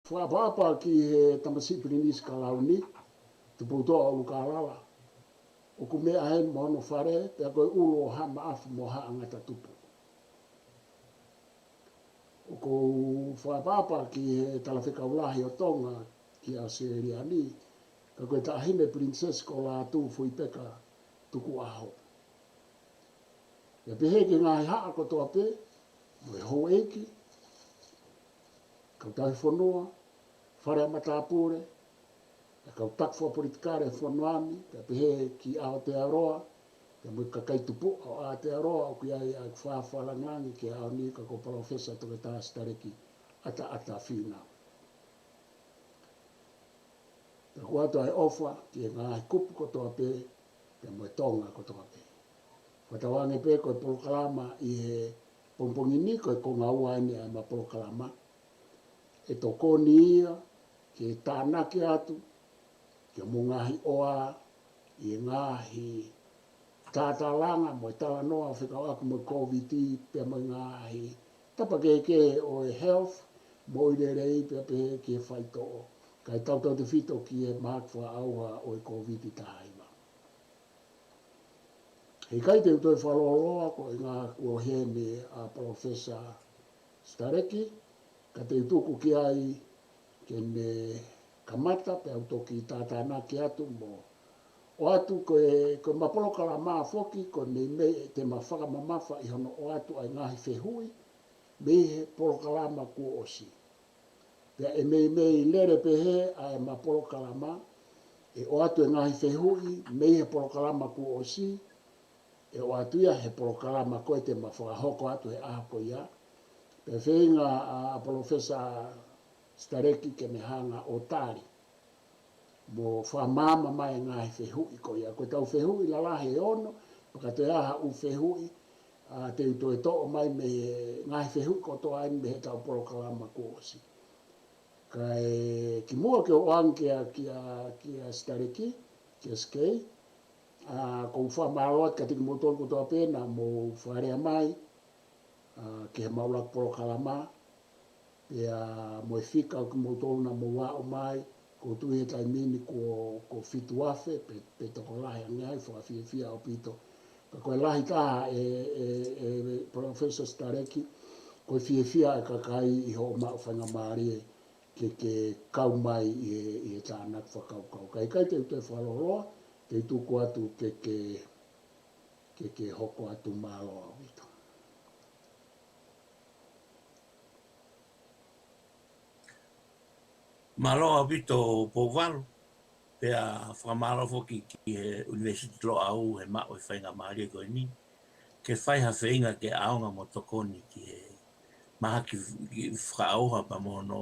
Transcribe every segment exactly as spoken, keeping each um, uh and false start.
Fakaʻapaʻapa ki he tamasiʻi Pilinisi Kalauni, Tupoutoʻa ʻUlukālala. ʻOku meʻa heni mo hono fale, pea ko e ʻulu ʻo Haʻa Maʻafu mo Haʻa Ngatatupu. ʻOku ou fakaʻapaʻapa ki he Talafekau Lahi ʻo Tonga ki ʻAositelēlia ni, ka ko e Taʻahine Pilinisesi ko Lātūfuipeka Tukuʻaho. Pea pehē ki he ngaahi haʻa kotoa pē, mo e houʻeiki, kautaha fonua, fale ʻa matāpule, ʻa e kau taki fakapolitikale ʻo e fonua ni, pea pehē ki Aotearoa, pea mo e kakai tupuʻa ʻo Aotearoa, ʻoku ʻi ai ʻa e fakafakalāngilangi ki he ʻaho ni, ka ko Palōfesa Toketā Sitaleki ʻAtaʻata Fīnau. Pea ʻoku ʻoatu ʻa e ʻofa ki he ngaahi kupu kotoa pē, pea mo e Tonga kotoa pē. Fakatauange pē ko e polokalama ʻi he pongipongi ni, ko e konga ua eni ʻa ʻema polokalama. ʻE tokoni ia ke tānaki atu ki hoʻomou ngaahi ʻofa ʻi he ngaahi tātālanga mo e talanoa fekauʻaki mo e Kōviti pea mo e ngaahi tapa kehekehe ʻo e health, moʻui lelei pea pehē ki he faitoʻo. Kae tautautefito ki he mahaki fakaʻauha ʻo e Kōviti taha hiva. Heʻikai te u toe fakalōloa koeʻuhinga kuo ʻohake ʻa Palōfesa Sitaleki, ka te u tuku ki ai ke ne kamata pea u toki tātānaki atu mo ʻoatu ko e, ko ʻema polokalama foki, ko e meimei te ma fakamamafa ʻi hono ʻoatu ʻa e ngaahi fehuʻi mei he polokalama kuo ʻosi. Pea ʻe meimei lele pehē ʻa ʻema polokalama, ʻe ʻoatu e ngaahi fehuʻi mei he polokalama kuo ʻosi, ʻe ʻoatu ia he polokalama ko ē te ma fakahoko atu he ʻaho ko ia. Pea feinga ʻa, ʻa Palōfesa Sitaleki ke ne hanga ʻo tali mo fakamaama mai e ngaahi fehuʻi ko ia. Ko ʻetau fehuʻi lalahi ʻe ono, pea ka toe ʻi ai ha ʻū fehuʻi, ʻa, te u toe toʻo mai mei he ngaahi fehuʻi kotoa eni mei heʻetau polokalama kuo ʻosi. Kae kimuʻa ke u ʻoange kia, kia, kia Sitaleki, kia Sikei, ʻa, ʻoku ou fakamālō atu kiate kimoutolu kotoa pē naʻa mou fakalea mai, ʻa, ki heʻema ʻuluaki polokalama, pea mo e fika ʻo kimoutolu naʻa mou aʻu mai, ʻoku ou tui he taimi ni kuo, kuo fitu afe, pe, pe tokolahi ange ai, fakafiefia ʻaupito. Ka ko e lahi taha ʻe, ʻe, ʻe Palōfesa Sitaleki, ko e fiefia ʻa e kakai ʻi hoʻo maʻu faingamālie ke, ke kau mai ʻi he, ʻi he tānaki fakakaukau. Kae ʻikai te u toe fakalōloa, te u tuku atu ke, ke, ke, ke hoko atu, mālō ʻaupito. Mālō ʻaupito Pouvalu, pea fakamālō foki ki he ʻUnivēsiti Loʻau he maʻu e faingamālie ko eni, ke fai ha feinga ke ʻaonga mo tokoni ki he mahaki fakaʻauha pea mo hono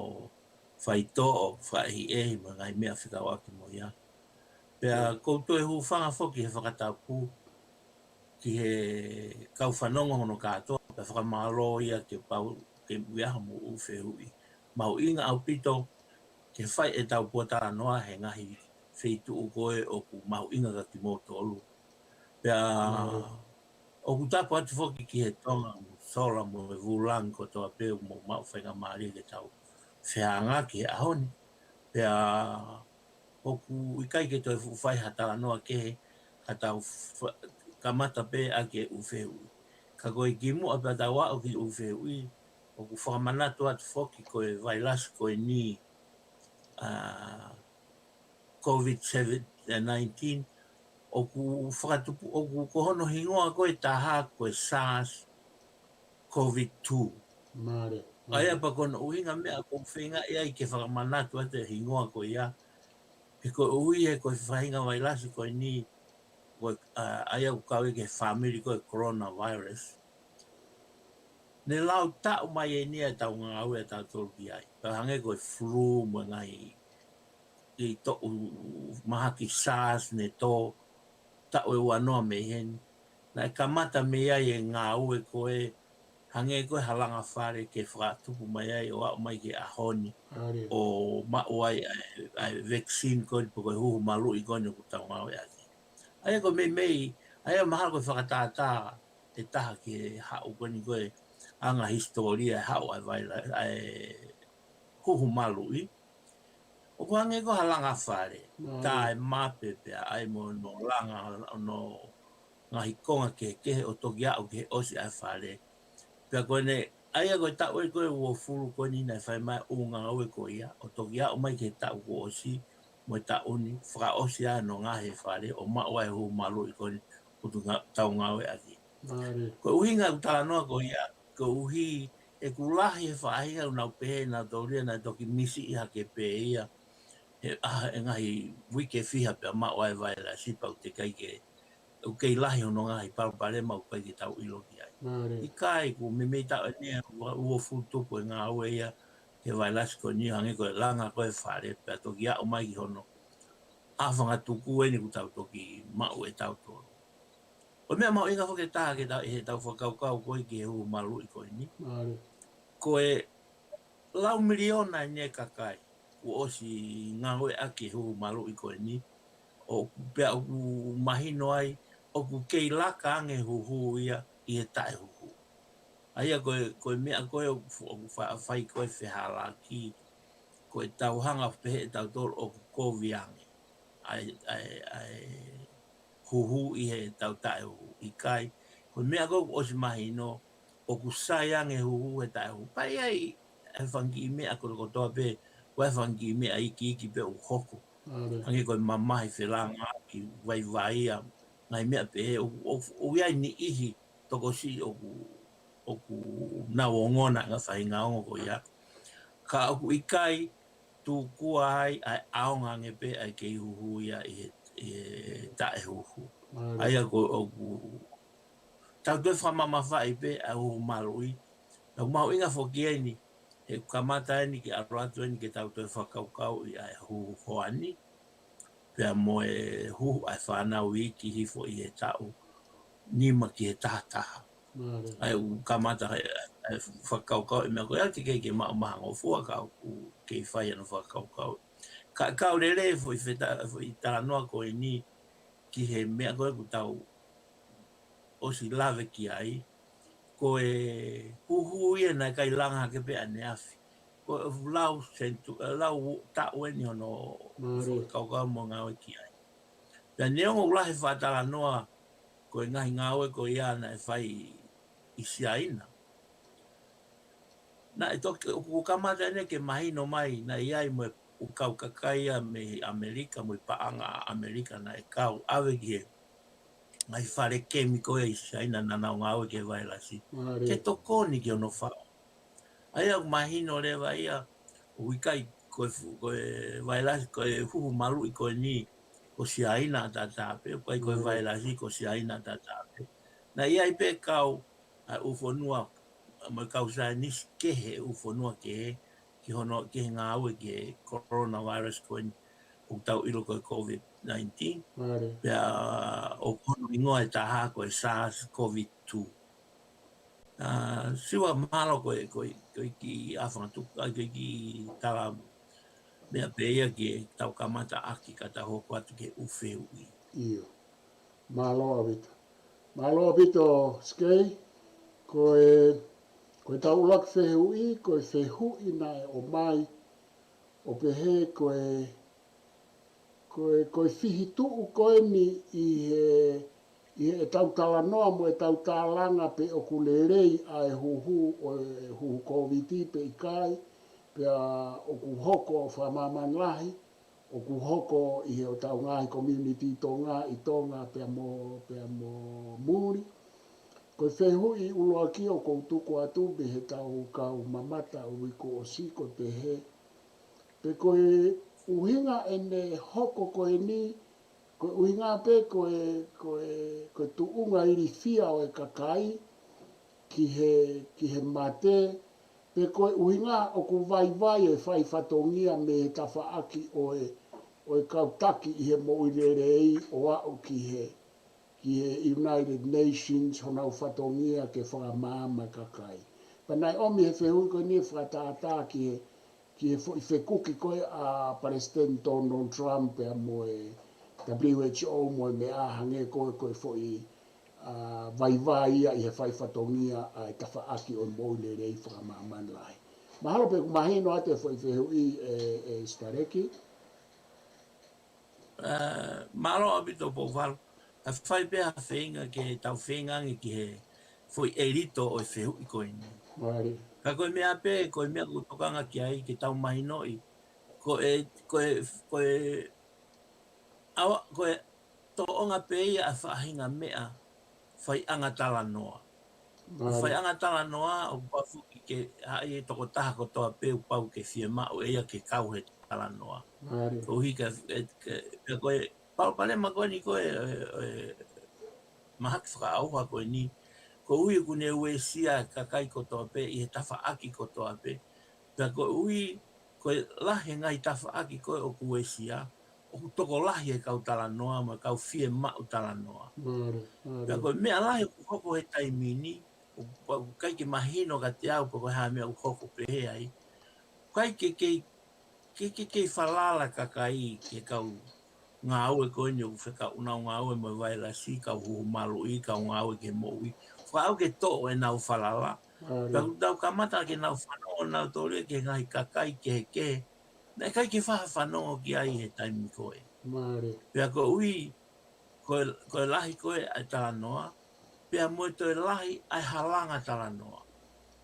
faitoʻo, fakaʻehiʻehi mo e ngaahi meʻa fekauʻaki mo ia. Pea ʻoku ou toe hūfanga foki he fakatapu ki he kau fanongo hono kātoa, pea fakamālō ia ke pau ke ʻi ai haʻamou ʻū fehuʻi. Mahuʻinga ʻaupito ke fai ʻetau pōtalanoa he ngaahi feituʻu ko ē ʻoku mahuʻinga kia kimoutolu. Pea ʻoku tapu atu foki ki he Tonga mo Sola mo e Vulangi kotoa pē ʻoku mou maʻu faingamālie ke tau fehangahangai he ʻaho ni. Pea ʻoku ʻikai ke toe fuʻu fai ha talanoa kehe, ka tau fa-, kamata pē ʻaki e ʻū fehuʻi. Ka ko e kimuʻa pea tau aʻu ki he ʻū fehuʻi, ʻoku fakamanatu atu foki ko e vailasi ko eni, ʻa, COVID seven, eh, nineteen, ʻoku fakatupu, ʻoku ko hono hingoa ko e taha ko e SARS COVID two. Mālie. ʻA ia pea ko hono ʻuhinga meʻa ʻoku ou feinga ai ke fakamanatu atu e hingoa ko ia. He koeʻuhi he ko e faʻahinga vailasi ko eni, ko e, ʻa, ʻa ia ʻoku kau ia ki he fāmili ko e coronavirus. Ne lau taʻu mai eni ʻa ʻetau ngāue ʻatautolu ki ai. Pea hangē ko e flu mo e ngaahi ʻi toʻu mahaki SARS ne tō taʻu ʻe uanoa mei heni. Naʻe kamata mei ai e ngāue ko e hangē ko e halanga fale ke fakatupu mai ai ʻo aʻu mai ki he ʻaho ni. Mālie. ʻO maʻu ai ʻa e, ʻa e vaccine ko eni pe ko e huhu maluʻi ko eni ʻoku tau ngāue ʻaki. ʻA ia ko e meimei, ʻa ia mahalo ko e fakatātā ʻe taha ki he haʻu ko eni ko e anga hisitōlia e haʻu ʻa e vaila-, ʻa e huhu maluʻi. ʻOku hangē ko ha langa fale. Tae mape pea ʻai mo hono langa hono ngaahi konga kehekehe ʻo toki aʻu ki he ʻosi ʻa e fale. Pea ko ʻene, ʻa ia ko e taʻu ʻe ko e uofulu ko eni naʻe fai mai ʻū ngāue ko ia, ʻo toki aʻu mai ki he taʻu kuo ʻosi, mo e taʻu ni, fakaʻosi ai hono ngaohi e fale, ʻo maʻu ai e huhu maluʻi ko eni, ʻoku tau ngāueʻaki. Ko e ʻuhinga ʻeku talanoa ko ia, koeʻuhi ʻoku lahi e faʻahinga ʻoku nau pehē nautolu ia naʻe toki misiʻi hake pē ia, he, ʻa e ngaahi uike fiha pea maʻu ai e vailasi pea ʻoku teʻeki ai ke, ʻoku kei lahi hono ngaahi palopalema ʻoku ʻikai ke tau ʻilo ki ai. ʻIkai, ʻoku meimei taʻu eni ʻe uofulu tupu e ngāue ia, he vailasi ko eni hangē ko e langa ko e fale, pea toki aʻu mai ki hono ʻafangatuku eni ʻoku tau toki maʻu ʻe tautolu. Ko e meʻa mahuʻinga foki ʻe taha ke tau, he tau fakakaukau ko ē ki he huhu maluʻi ko eni. Ko e lau miliona eni e kakai kuo ʻosi ngāueʻaki e huhu maluʻi ko eni, ʻo pea ʻoku mahino ai, ʻoku kei laka ange huhu ia ʻi he taʻehuhu. ʻA ia ko e, ko e meʻa ko ē ʻoku fu-, ʻoku fa-, fai ko e fehālaaki, ko e tau hanga pehē ʻe tautolu ʻoku kovi ange ʻa e, ʻa e, ʻa e huhu ʻi he tau taʻehuhu. ʻIkai, ko e meʻa ko ē ʻoku ʻosi mahino, ʻoku sai ange huhu he taʻehuhu. Pea ʻi ai e fanga kiʻi meʻa kotokotoa pē, ko e fanga kiʻi meʻa ikiiki pē ʻoku hoko. Hangē ko e mamahi, felāngaaki, vaivai, ngaahi meʻa pehē, ʻoku, ʻoku, ʻoku ʻi ai e niʻihi tokosiʻi ʻoku, ʻoku nau ongona e ngaahi faʻahinga ongo ko ia. Ka ʻoku ʻikai tuku ai ʻa e ʻaonga ange pē ʻa e kei huhu ia ʻi he, ʻi he taʻehuhu. ʻA ia ko ʻoku tau toe fakamamafaʻi pē ʻa e huhu maluʻi. Pea ʻoku mahuʻinga foki eni, he ʻoku kamata eni ke ʻalu atu eni ke tau toe fakakaukauʻi ʻa e huhu hoani, pea mo e huhu ʻa e fānau iiki hifo ʻi he taʻu nima ki he taha taha. ʻA ia ʻoku kamata e, e fakakaukau e meʻa ko ia, teʻeki ke maʻu mahangofua ka ʻoku kei fai hono fakakaukau. Ka, ka ʻoku lelei e foʻi feta-, foʻi talanoa ko eni ki he meʻa ko ē ʻoku tau ʻosi lave ki ai, ko e huhu ia naʻe ʻikai langa hake pē ʻaneafi. Ko e lau sentu-, lau taʻu eni hono fakakaukau mo ngāue ki ai. Pea neongo ʻoku lahi e fakatalanoa ko e ngaahi ngāue ko ia naʻe fai ʻi Siaina, naʻe toki, ʻoku kamata eni ke mahino mai, naʻe ʻi ai mo e ʻū kau kakai ia mei ʻAmelika, mo e paʻanga ʻa ʻAmelika naʻe kau ʻave ki he ngaahi fale kemiko ia ʻi Siaina naʻa nau ngāue ki he vailasi. Ke tokoni ki hono faʻu. ʻA ia ʻoku mahino leva ia, ʻoku ʻikai ko e fu-, ko e vailasi, ko e huhu maluʻi ko eni ko Siaina ʻataʻatā pē, ʻoku ʻikai ko e vailasi ko Siaina ʻataʻatā pē. Naʻe ʻi ai pē kau, ʻa e ʻū fonua, mo e kau saienisi kehe, ʻū fonua kehe, ki hono, ki he ngāue ki he coronavirus ko eni, ʻoku tau ʻilo ko e COVID nineteen. Pea ʻoku hono hingoa ʻe taha ko e SARS-CoV two. ʻA, Siua, mahalo ko e, ko e, ko e kiʻi ʻafangatuku, ʻa, ko e kiʻi tala meʻa pē ia ke tau kamata ʻaki ka tau hoko atu ki he ʻū fehuʻi. ʻIo. Mālō ʻaupito. Mālō ʻaupito, Skei. Ko e, ko e tau ʻuluaki fehuʻi, ko e fehuʻi naʻe ʻomai, ʻo pehē ko e, ko e, ko e fihituʻu ko eni ʻi he, ʻi he ʻetau talanoa mo ʻetau tālanga pe ʻoku lelei ʻa e huhu ʻo e huhu Kōviti pe ʻikai, pea ʻoku hoko fakamāmani lahi, ʻoku hoko ʻi he ʻetau ngaahi community Tonga ʻi Tonga pea mo, pea mo muli. Ko e fehuʻi ʻuluaki ʻoku ou tuku atu mei heʻetau kau mamata ʻo e uike kuo ʻosi ko e pehē, pe ko e ʻuhinga ʻene hoko ko eni, ko e ʻuhinga pē ko e, ko e, ko e tuʻunga ilifia ʻo e kakai ki he, ki he mate, pe ko e ʻuhinga ʻoku vaivai e fai fatongia mei he tafaʻaki ʻo e, ʻo e kau taki ʻi he moʻui lelei ʻo aʻu ki he, ki he United Nations honau fatongia ke fakamaama e kakai. Pea naʻe ʻomi he fehuʻi ko eni e fakatātā ki he, ki he foʻi fekuki ko ē ʻa Palesiteni Donald Trump pea mo e W H O mo e meʻa hangē ko e, ko e foʻi, ʻa, vaivai ia ʻi he fai fatongia ʻa e tafaʻaki ʻo e moʻui lelei fakamāmani lahi. Mahalo pē ʻoku mahino atu e foʻi fehuʻi ʻe, ʻe Sitaleki. Mālō ʻaupito Pouvalu. ʻE fai pē ha feinga ke tau feinga ange ki he foʻi ʻelito ʻo e fehuʻi ko eni. Ka ko e meʻa pē, ko e meʻa ʻoku tokanga ki ai ke tau mahinoʻi. Ko e, ko e, ko e, ʻaua, ko e tōʻonga pē ia ʻa e faʻahinga meʻa faiʻanga talanoa. Ko e faiʻanga talanoa ʻoku pau foki ke haʻi e tokotaha kotoa pē ʻoku pau ke fiemaʻu ʻe ia ke kau he talanoa. Koeʻuhi ka, e, ke, pea ko e palopalema ko eni ko e, e, e, mahaki fakaʻauha ko eni. Koeʻuhi ʻoku ne uesia e kakai kotoa pē, ʻi he tafaʻaki kotoa pē. Pea koeʻuhi, ko e lahi e ngaahi tafaʻaki ko ē ʻoku uesia, ʻoku tokolahi e kau talanoa, mo e kau fiemaʻu talanoa. Pea ko e meʻa lahi ʻoku hoko he taimi ni, ʻoku, ʻoku ʻikai ke mahino kiate au pe ko e hā e meʻa ʻoku hoko pehē ai. ʻIkai ke, ke, ke, ke, ke falala kakai ki he kau ngāue ko eni ʻoku fekauʻi ʻenau ngāue mo e vailasi, kau huhu maluʻi, kau ngāue ki he moʻui. Fakaʻau ke toʻo ʻenau falala. Pea ʻoku tau kamata ke nau fanongo nautolu ia ki he ngaahi kakai kehekehe. Naʻe ʻikai ke faʻa fanongo ki ai he taimi ko ē. Pea koeʻuhi, ko e, ko e lahi ko ē ʻa e talanoa, pea mo e toe lahi ʻa e halanga talanoa.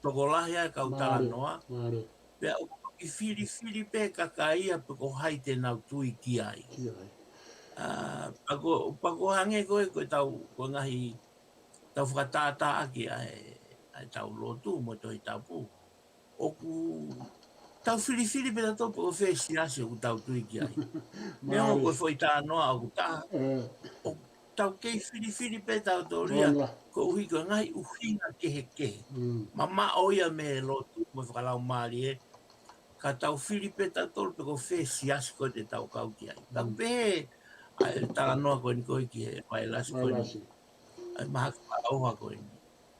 Tokolahi ʻa e kau talanoa, pea ʻoku toki filifili pē kakai ia pe ko hai te nau tui ki ai. ʻA, pea ko, pea ko e hangē ko ē, ko e tau, ko e ngaahi, tau fakatātā ʻaki ʻa e, ʻa e tau lotu mo e Tohi Tapu. ʻOku tau filifili pē tautolu pe ko fē siasi ʻoku tau tui ki ai. Neongo ko e foʻi talanoa ʻoku taha. ʻOku tau kei filifili pē tautolu ia. Koeʻuhi ko e ngaahi ʻuhinga kehekehe. Mamaʻo ia mei he lotu mo e fakalaumālie. Ka tau fili pē tautolu pe ko fē siasi ko ē te tau kau ki ai. Tau pehē, ʻa e talanoa ko eni ko ē ki he vailasi ko eni. ʻA e mahaki fakaʻauha ko eni.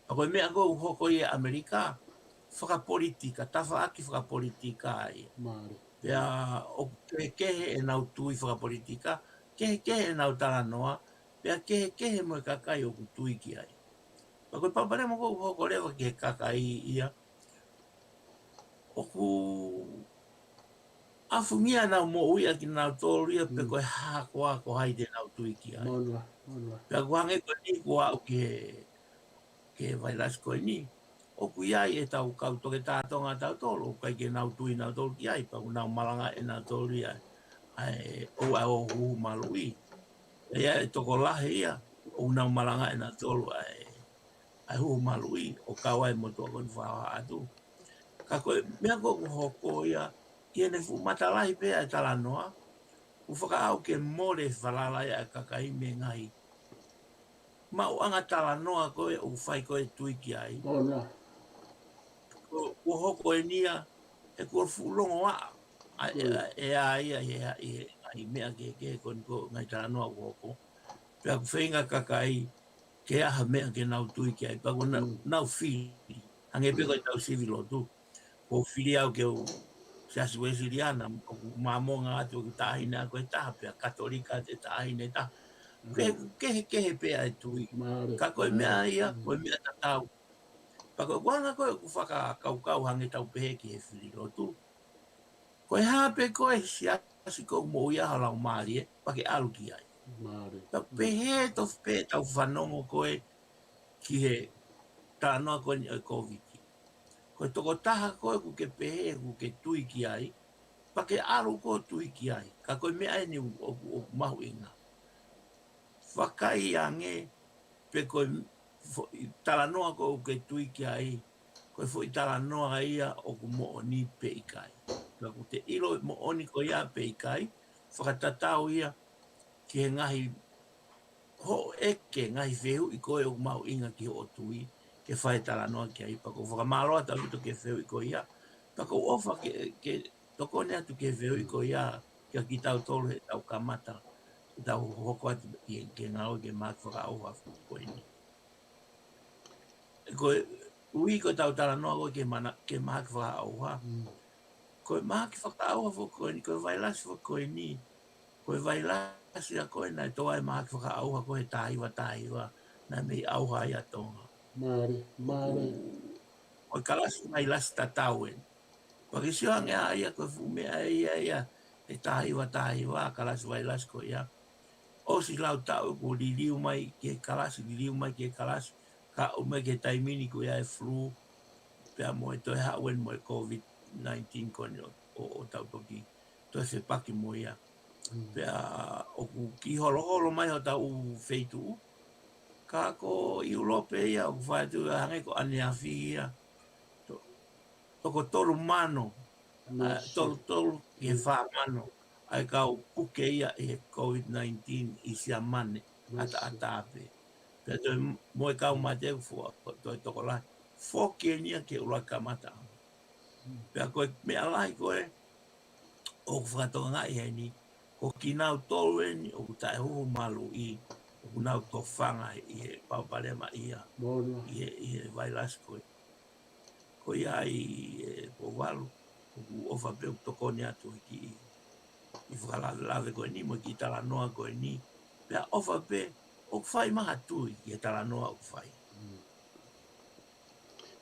Pea ko e meʻa ko ē ʻoku hoko ʻi ʻAmelika, fakapolitika, tafaʻaki fakapolitika ia. Pea ʻoku kehekehe ʻenau tui fakapolitika, kehekehe ʻenau talanoa, pea kehekehe mo e kakai ʻoku tui ki ai. Pea ko e palopalema ko ē ʻoku hoko leva ki he kakai ia, ʻoku ʻafungia ʻenau moʻui ʻa kinautolu ia pe ko e hā koā ko hai te nau tui ki ai. Pea ʻoku hangē ko eni kuo aʻu ki he, ki he vailasi ko eni. ʻOku ʻi ai e tau kau toketā Tonga tautolu, ʻoku ʻikai ke nau tui nautolu ki ai, pea ʻoku nau malanga ʻe nautolu ia. ʻA e, ʻo, ʻa e ʻo huhu maluʻi. ʻA ia e tokolahi ia, ʻoku nau malanga ʻe nautolu ʻa e, ʻa e huhu maluʻi, ʻo kau ai mo e tuʻa ko eni fakaʻauha atu. Ka ko e meʻa ko ē ʻoku hoko ia, ʻi heʻene fuʻu matalahi pē ʻa e talanoa, ʻoku fakaʻau ke mole falala ia ʻa e kakai mei he ngaahi maʻuʻanga talanoa ko ē ʻoku fai ko ē tui ki ai. Ko, kuo hoko eni ia, he kuo fuʻu longoaʻa ʻa e, ʻa e, ʻa ia, ʻi he, ʻi he, ʻa e meʻa kehekehe ko eni ko e ngaahi talanoa ʻoku hoko. Pea ʻoku feinga kakai ke ʻai ha meʻa ke nau tui ki ai, pea ʻoku nau, nau fili. Hangē pē ko e tau sivi lotu. Kuo u fili au ke u Siasi Uesiliana, ʻoku Māmonga atu ʻeku taʻahine ko ē ʻe taha, pea Katolika ʻe taʻahine ʻe taha. Ke, kehekehe pē ʻa e tui. Ka ko e meʻa ia, ko e meʻa tatau. Pea ko e ʻuhinga ko ē ʻoku fakakaukau hangē tau pehē ki he fili lotu. Ko e hā pē ko e siasi ʻoku moʻui ai ho laumālie, pea ke ʻalu ki ai. Pea pehē tofu pē tau fanongo ko ē ki he talanoa ko eni ʻo e Kōviti. Ko e tokotaha ko ē ʻoku ke pehē ʻoku ke tui ki ai, pea ke ʻalu ʻo tui ki ai. Ka ko e meʻa eni ʻoku, ʻoku, ʻoku mahuʻinga. Vakai ange pe ko e foʻi talanoa ko ē ʻoku ke tui ki ai, ko e foʻi talanoa ia ʻoku moʻoni pe ʻikai. Ka ʻoku te ʻilo moʻoni ko ia pe ʻikai, fakatatau ia ki he ngaahi hōʻē ngaahi fehuʻi ko ē ʻoku mahuʻinga ki hoʻo tui, ke fai talanoa ki ai. Pea ʻoku ou fakamālō atu ʻaupito ki he fehuʻi ko ia. Pea ʻoku ou ʻofa ke, ke tokoni atu ki he fehuʻi ko ia, kia kitautolu heʻetau kamata, heʻetau hoko atu ki he, ki he ngāue ki he mahaki fakaʻauha ko eni. Ko e ui ko ʻetau talanoa ko ē ki he mana, ki he mahaki fakaʻauha. Ko e mahaki fakaʻauha foki ko eni, ko e vailasi foki ko eni. Ko e vailasi ia ko ē naʻe tō ai e mahaki fakaʻauha ko ē he taha hiva taha hiva, naʻe mei ʻauha ai ʻa Tonga. Ko e kalasi vailasi tatau eni. Pea ke sio ange ʻa ia ko e fuʻu meʻa ia ia, he taha hiva taha hiva, kalasi vailasi ko ia. ʻOsi lau taʻu kuo liliu mai ki he kalasi, liliu mai ki he kalasi, ka ʻoku mai ki he taimi ni ko ia e flu, pea mo e toe haʻu eni mo e COVID nineteen ko eni ʻo, ʻo, ʻo tau toki, toe fepaki mo ia. Pea ʻoku kiʻi holoholo mai hotau feituʻu. Ka ko ʻIulope ia, ʻoku fai atu ia hangē ko ʻaneafi ia. To-, toko tolu mano, ʻa, tolu tolu ki he fā mano. ʻA e kau puke ia ʻi he COVID nineteen ʻi Siamane, ʻataʻatā pē. Pea toe mo e kau mate ʻoku fua, ko toe tokolahi. Foki eni ia ki he ʻuluaki kamata. Pea ko e meʻa lahi ko ē, ʻoku fakatokangaʻi heni, ko kinautolu eni, ʻoku taʻehuhu maluʻi, ʻoku nau tofanga ʻi he palopalema ia, ʻi he, ʻi he vailasi ko ē. Ko ia ai, ē, Pouvalu, ʻoku ʻofa pē ʻoku tokoni atu ki he kiʻi fakalavelave ko eni, mo e kiʻi talanoa ko eni, pea ʻofa pē, ʻoku fai mai ha tui ki he talanoa ʻoku fai.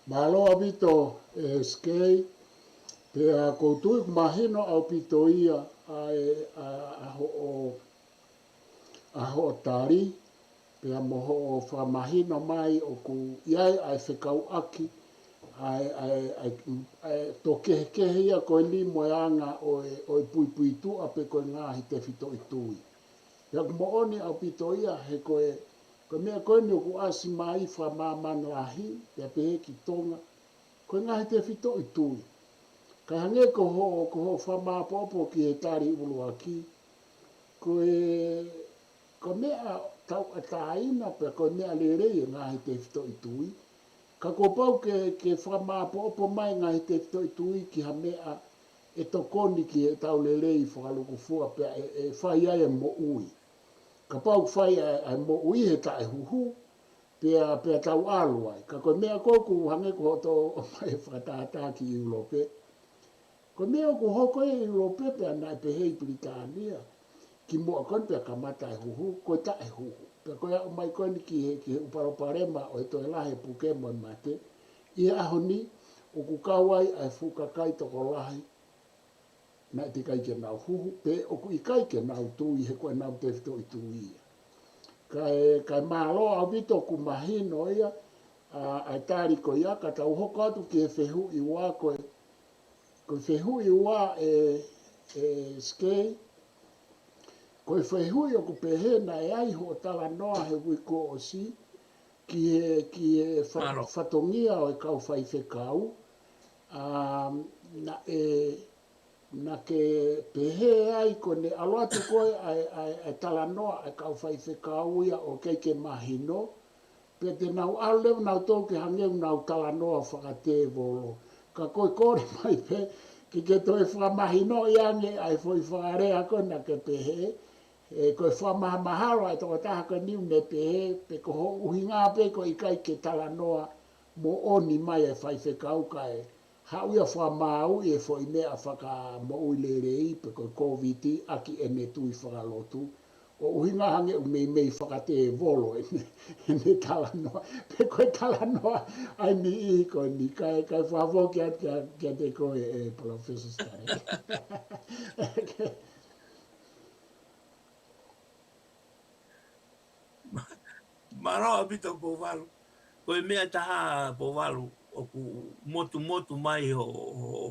Mālō ʻaupito, ē, Skei, pea ʻoku ou tui ʻoku mahino ʻaupito ia ʻa e, ʻa, ʻa hoʻo, ʻa hoʻo tali, pea mo hoʻo fakamahino mai ʻoku ʻi ai ʻa e fekauʻaki, ʻa e, ʻa e, ʻa e, ʻa e tō kehekehe ia ko eni mo e anga ʻo e, ʻo e puipuituʻa pe ko e ngaahi tefitoʻi tui. Pea ʻoku moʻoni ʻaupito ia he ko e, ko e meʻa ko eni ʻoku ʻasi mai fakamāmani lahi, pea pehē ki Tonga, ko e ngaahi tefitoʻi tui. Ka hangē ko hoʻo, ko hoʻo fakamāʻopoʻopo ki he tali ʻuluaki, ko e, ko e meʻa tauʻatāina pea ko e meʻa lelei e ngaahi tefitoʻi tui. Ka kuo pau ke, ke fakamāʻopoʻopo mai ngaahi tefitoʻi tui ki ha meʻa ʻe tokoni ki heʻetau lelei fakalūkufua pea ʻe, ʻe fai ai e moʻui. Kapau ʻoku fai ʻa e, ʻa e moʻui he taʻehuhu, pea, pea tau ʻalu ai. Ka ko e meʻa ko ē ʻoku hangē ko hoʻo ʻomai e fakatātā ki ʻIulope. Ko e meʻa ʻoku hoko ʻi ʻIulope pea naʻe pehē ʻi Pilitānia. Kimuʻa ko eni pea kamata e huhu, ko e taʻehuhu. Pea ko e aʻu mai ko eni ki he, ki he ʻū palopalema ʻo e toe lahi e puke mo e mate. ʻI he ʻaho ni, ʻoku kau ai ʻa e fuʻu kakai tokolahi, naʻe teʻeki ai ke nau huhu, pe ʻoku ʻikai ke nau tui he ko ʻenau tefitoʻi tui ia. Kae, kae mālō ʻaupito ʻoku mahino ia, ʻa, ʻa e tali ko ia, ka tau hoko atu ki he fehuʻi ua ko e, ko e fehuʻi ua ē, ē Skei, ko e fehuʻi ʻoku pehē naʻe ʻi ai hoʻo talanoa he uike kuo ʻosi, ki he, ki he fa-, fatongia ʻo e kau faifekau, ʻa, naʻe, naʻa ke pehē ai ko ʻene ʻalu atu ko ē ʻa e, ʻa e, ʻa e talanoa ʻa e kau faifekau ia ʻoku ʻikai ke mahino, pea te nau ʻalu leva nautolu ke hangē ʻoku nau talanoa fakatēvolo. Ka ko e kole mai pē, ke ke toe fakamahinoʻi ange ʻa e foʻi fakalea ko ē naʻa ke pehē, ē, ko e fakamahamahalo ʻa e tokotaha ko eni ʻoku ne pehē, pe ko hoʻo ʻuhinga pē ko e ʻikai ke talanoa moʻoni mai e faifekau kae haʻu ia fakamāuʻi e foʻi meʻa fakamoʻui lelei, pe ko e Kōviti, ʻaki ʻene tui fakalotu. ʻO ʻuhinga hangē ʻoku meimei fakatēvolo ʻene, ʻene talanoa. Pe ko e talanoa ʻa e niʻihi ko eni kae, kae fakafoki atu kia, kiate koe ē Professor Stare. Mālō ʻaupito Pouvalu. Ko e meʻa ʻe taha Pouvalu ʻoku motumotu mai hoʻo, hoʻo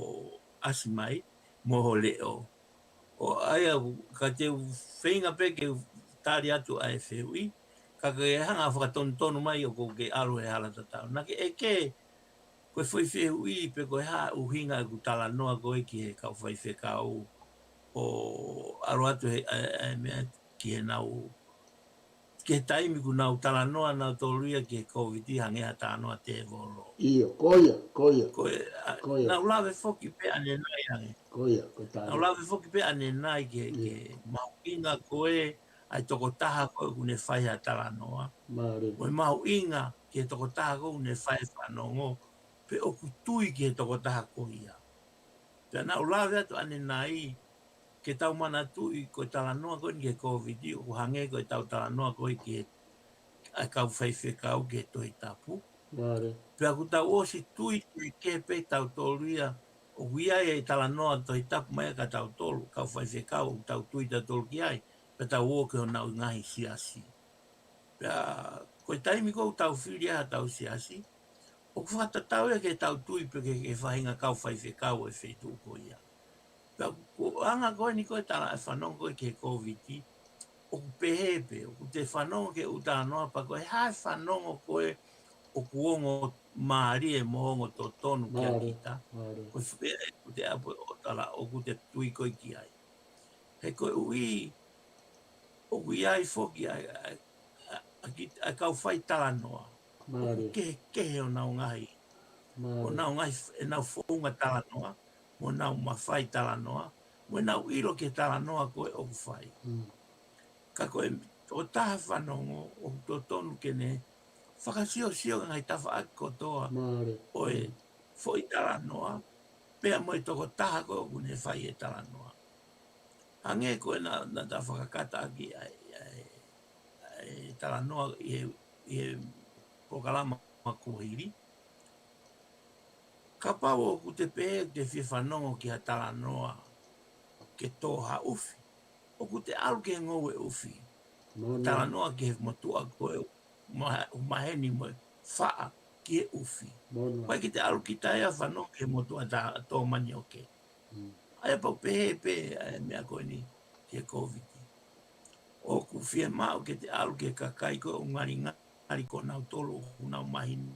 ʻasi mai, mo hoʻo leʻo. ʻO ʻai au, ka te u feinga pē ke u tali atu ʻa e fehuʻi, ka ke hanga fakatonutonu mai ʻoku ke ʻalu he hala tatau. Naʻa ke ʻeke, ko e foʻi fehuʻi pe ko e hā ʻuhinga ʻeku talanoa ko ē ki he kau faifekau ʻo ʻalu atu he, ʻa e, ʻa e meʻa ki heʻenau, ki he taimi ʻoku nau talanoa nautolu ia ki he Kōviti hangē ha talanoa tēvolo. ʻIo, ko ia, ko ia. Ko e, ʻa, ko ia. Naʻa ku lave foki pē ʻanenai ange. Ko ia, ko e talanoa. Naʻa ku lave foki pē ʻanenai ki he, ʻio, ki he mahuʻinga ko ē ʻa e tokotaha ko ē ʻoku ne fai ha talanoa. Mālie. Ko e mahuʻinga ki he tokotaha ko ē ʻoku ne fai e fanongo, pe ʻoku tui ki he tokotaha ko ia. Pea naʻa ku lave atu ʻanenai, ke tau manatuʻi ko e talanoa ko eni ki he Kōviti, ʻoku hangē ko ʻetau talanoa ko ē ki he, ʻa e kau faifekau ki he Tohi Tapu. Mālie. Pea ʻoku tau ʻosi tui kehekehe pē tautolu ia, ʻoku ʻi ai e talanoa Tohi Tapu mai kia tautolu, kau faifekau, ʻoku tau tui tautolu ki ai, pea tau ō ki honau ngaahi siasi. Pea, ko e taimi ko ē ʻoku tau fili ai haʻatau siasi, ʻoku fakatatau ia ki heʻetau tui pē ki he, ki he faʻahinga kau faifekau ʻo e feituʻu ko ia. Pea ko e anga ko eni ko e tala e fanongo ko ē ki he Kōviti, ʻoku pehē pē, ʻoku te fanongo ki he ʻū talanoa pea ko e hā e fanongo ko ē ʻoku ongo mālie mo ongo totonu kia Mālie, kita. Mālie. Ko e fē ʻoku te ʻapo ʻo tala ʻoku te tui ko ē ki ai. He koeʻuhi, ʻoku ʻi ai foki ʻa e, ʻa e, ʻa e, ʻa e ki-, ʻa e kau fai talanoa. ʻOku Mālie. kehekehe honau ngaahi, Mālie. honau ngaahi f-, ʻenau founga talanoa, mo ʻenau mafai talanoa, mo ʻenau ʻilo ki he talanoa ko ē ʻoku fai. Mm. Ka ko e tokotaha fanongo ʻoku totonu ke ne fakasiosio ki he ngaahi tafaʻaki kotoa Mālie. ʻo e Mm. foʻi talanoa, pea mo e tokotaha ko ē ʻoku ne fai e talanoa. Hangē ko ē naʻa, naʻa ta fakakata ʻaki ʻa e, ʻa e, ʻa e talanoa ʻi he, ʻi he polokalama kuo hili. Kapau ʻoku te pehē ʻoku te fie fanongo ki ha talanoa ke tō ha ʻufi, ʻoku te ʻalu ki he ngoue ʻufi. Mono. Talanoa ki he motuʻa ko ē ma-, maheni mo e faʻa ki he ʻufi. Mono. ʻIkai ke te ʻalu kita ia ʻo fanongo ki he motuʻa ta-, tō manioke. Mm. ʻA ia pau pehē pē ʻa e meʻa ko eni ki he Kōviti. ʻOku fiemaʻu ke te ʻalu ki he kakai ko ē ʻoku ngalingali ko nautolu ʻoku nau mahinoʻi.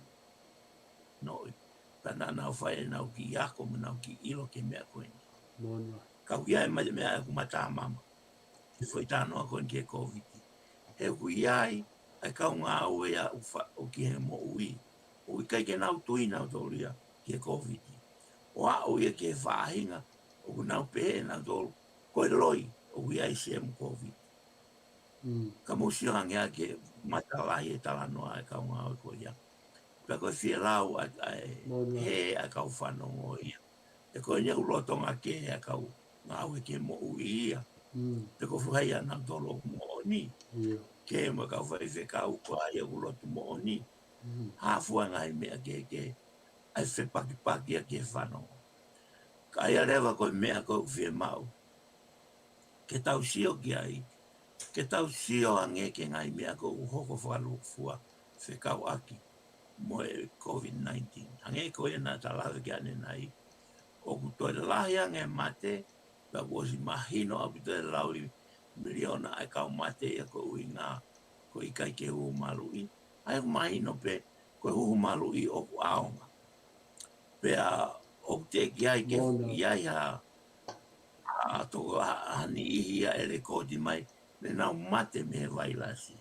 Pea naʻa nau fai ʻenau kiʻi ako mo ʻenau kiʻi ʻilo ki he meʻa ko eni. Mono. Ka ʻoku ʻi ai e ma-, meʻa ʻoku matamama ki he foʻi talanoa ko eni ki he Kōviti. He ʻoku ʻi ai ʻa e kau ngāue ia ʻoku fa-, ʻoku ki he moʻui. ʻOku ʻikai ke nau tui nautolu ia ki he Kōviti. ʻO aʻu ia ki he faʻahinga ʻoku nau pehē nautolu ko e loi ʻoku ʻi ai siemu Kōviti. Mm. Ka mou sio ange ʻa e matalahi e talanoa e kau ngāue ko ia. Pea ko e fie lau ʻa, ʻa e Mono. hē ʻa e kau fanongo ia. He ko eni ʻoku lolotonga kehe ʻa e kau ngāue ki he moʻui ia. Mm. Pe ko e fuʻu hā ia nautolu ʻoku moʻoni. Ia. Kehe mo e kau faifekau ko hai ʻoku lotu moʻoni. Mm. Hā fua ngaahi meʻa kehekehe. ʻA e fepakipaki ia ki he fanongo. Ka ʻi ai leva ko e meʻa ko ē ʻoku fiemaʻu ke tau sio ki ai, ke tau sio ange ki he ngaahi meʻa ko ē ʻoku hoko fakalūkufua fekauʻaki mo e Covid nineteen. Hangē ko ia naʻa ta lave ki ai ʻanenai, ʻoku toe lahi ange e mate, pea kuo ʻosi mahino ʻaupito e laui miliona ʻa e kau mate ia ko e ʻuhinga ko e ʻikai ke huhu maluʻi. ʻA ia ʻoku mahino pē ko e huhu maluʻi ʻoku ʻaonga. Pea ʻoku teʻeki ai ke Mono. ʻi ai ha, ha toko ha, ha niʻihi ia ʻe lekooti mai, ne nau mate mei he vailasi.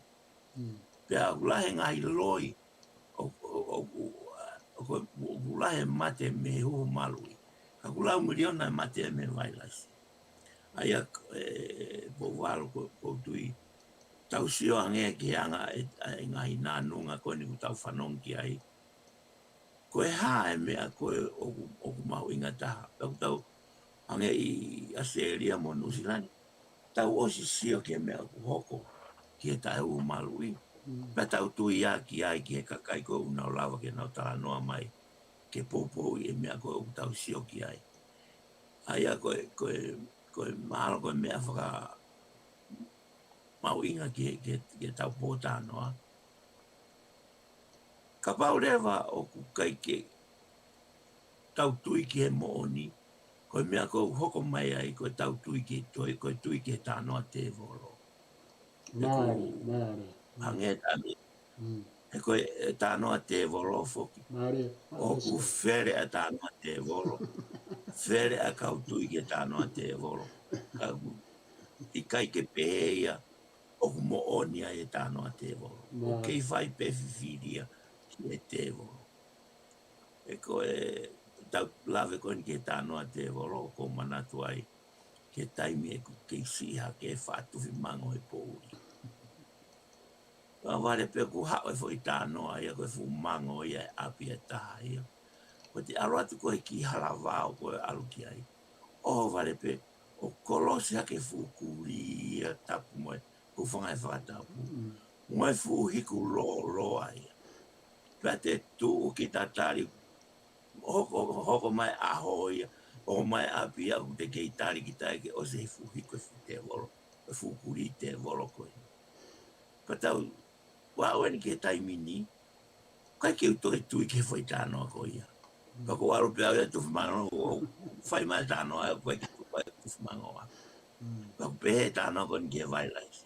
Mm. Pea ʻoku lahi e ngaahi loi, ʻo, ʻo, ʻo, ʻo, ʻo, ʻoku lahi e mate mei he huhu maluʻi. Ka ʻoku lau miliona e mate mei he vailasi. ʻA ia, e, Pouvalu ko, ko tui. Tau sio ange ki he anga e, e ngaahi nānunga ko eni ʻoku tau fanongo ki ai. Ko e hā e meʻa ko ē ʻoku, ʻoku mahuʻinga taha. Pea ʻoku tau hangē ʻi ʻAositelēlia mo Nuʻusila ni. Tau ʻosi sio ki he meʻa ʻoku hoko ki he taʻehuhu maluʻi. Mm. Pea tau tui ā ki ai ki he kakai ko ē ʻoku nau lava ke nau talanoa mai. Ke poupouʻi e meʻa ko ē ʻoku tau sio ki ai. ʻA ia ko e, ko e, ko e mahalo ko e meʻa faka mahuʻinga ki he, ki he, ki he tau pōtalanoa. Kapau leva ʻoku ʻikai ke tau tui ki he moʻoni, ko e meʻa ko ē ʻoku hoko mai ai, ko e tau tui ki he toi, ko e tui ki he talanoa tēvolo. Mālie, mālie. Hangē tā mi. Mm. He ko e, e talanoa tēvolo foki. Mālie. ʻOku fele ʻa e talanoa tēvolo. Fele ʻa e kau tui ki he talanoa tēvolo. Ka ʻoku ʻikai ke pehē ia ʻoku moʻoni ʻa e talanoa tēvolo. ʻOku Mālie. kei fai pē fifili ia ki he tēvolo. He ko e tau lave ko eni ki he talanoa tēvolo, ʻoku ou manatu ai ki he taimi ʻeku kei siʻi hake faʻa tufi mango he poʻuli. Pea vale pē ʻoku haʻu e foʻi talanoa ia ko e fuʻu mango ia ʻi ʻapi ʻe taha ia. Ko e te ʻalu atu ko ē ki he hala vao ko ē ʻalu ki ai. ʻO vale pē ʻo kolosi hake fuʻu kulī ia tapu mo e hūfanga he fakatapu. Mm. Mo e fuʻu hiku lōloa ia. Pea te tuʻu ki tatali, hoko, hoko mai ʻaho ia, ʻomai ʻapi ia ʻoku te kei tali kita ke ʻosi e fuʻu hiko e fuʻu tēvolo, e fuʻu kulī tēvolo ko ē. Pea tau, ʻoua ʻeni ki he taimi ni, ʻikai ke u toe tui ki he foʻi talanoa ko ia. Pea ko ʻalu pē au ia tufu mango, ʻo fai mai talanoa, ʻikai ke tufu, ʻikai ke tufu mango a. Pea ko e pehē talanoa ko eni ki he vailasi.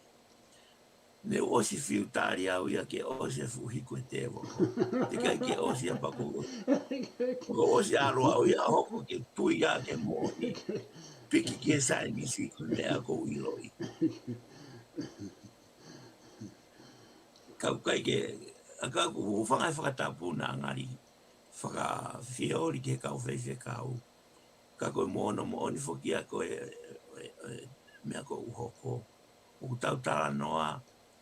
Ne u ʻosi fiu tali au ia ke ʻosi e fuʻu hiko e tēvolo. Teʻeki ai ke ʻosi ia pea ko u ʻosi. Ko u ʻosi ʻalu au ia hoko ke tui ia ke moʻoni. Piki ke saienisi ko e meʻa ko u ʻiloʻi. Ka ʻoku ʻikai ke, ʻa ka ʻoku ou fanga e fakatapu naʻa ngali fakafeoli ki he kau faifekau. Ka ko e moʻoni, moʻoni foki ia ko e, e, e, meʻa ko u hoko. ʻOku tau talanoa,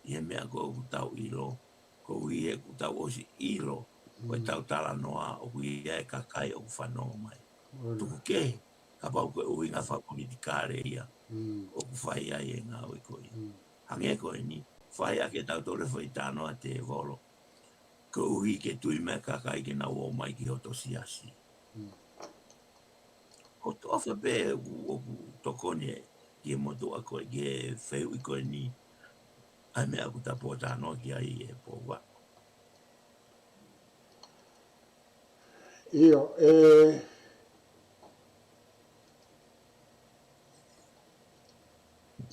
ʻi he meʻa ko ʻoku tau ʻilo, koeʻuhi he ʻoku tau ʻosi ʻilo, ko e tau talanoa, ʻoku ʻi ai e kakai ʻoku fanongo mai. Tuku kehe, kapau ko e ʻuhinga fakapolitikale ia, ʻoku fai ai e ngāue ko ia. Hangē ko eni, fai ʻaki e tau tole foʻi talanoa tēvolo. Koeʻuhi ke tui mai e kakai ke nau ō mai ki hoto siasi. ʻOku ou ʻofa pē ʻoku, ʻoku tokoni ki he motuʻa ko ē, ki he fehuʻi ko eni, ʻa e meʻa ʻoku ta pōtalanoa ki ai he pō ua. ʻIo, e,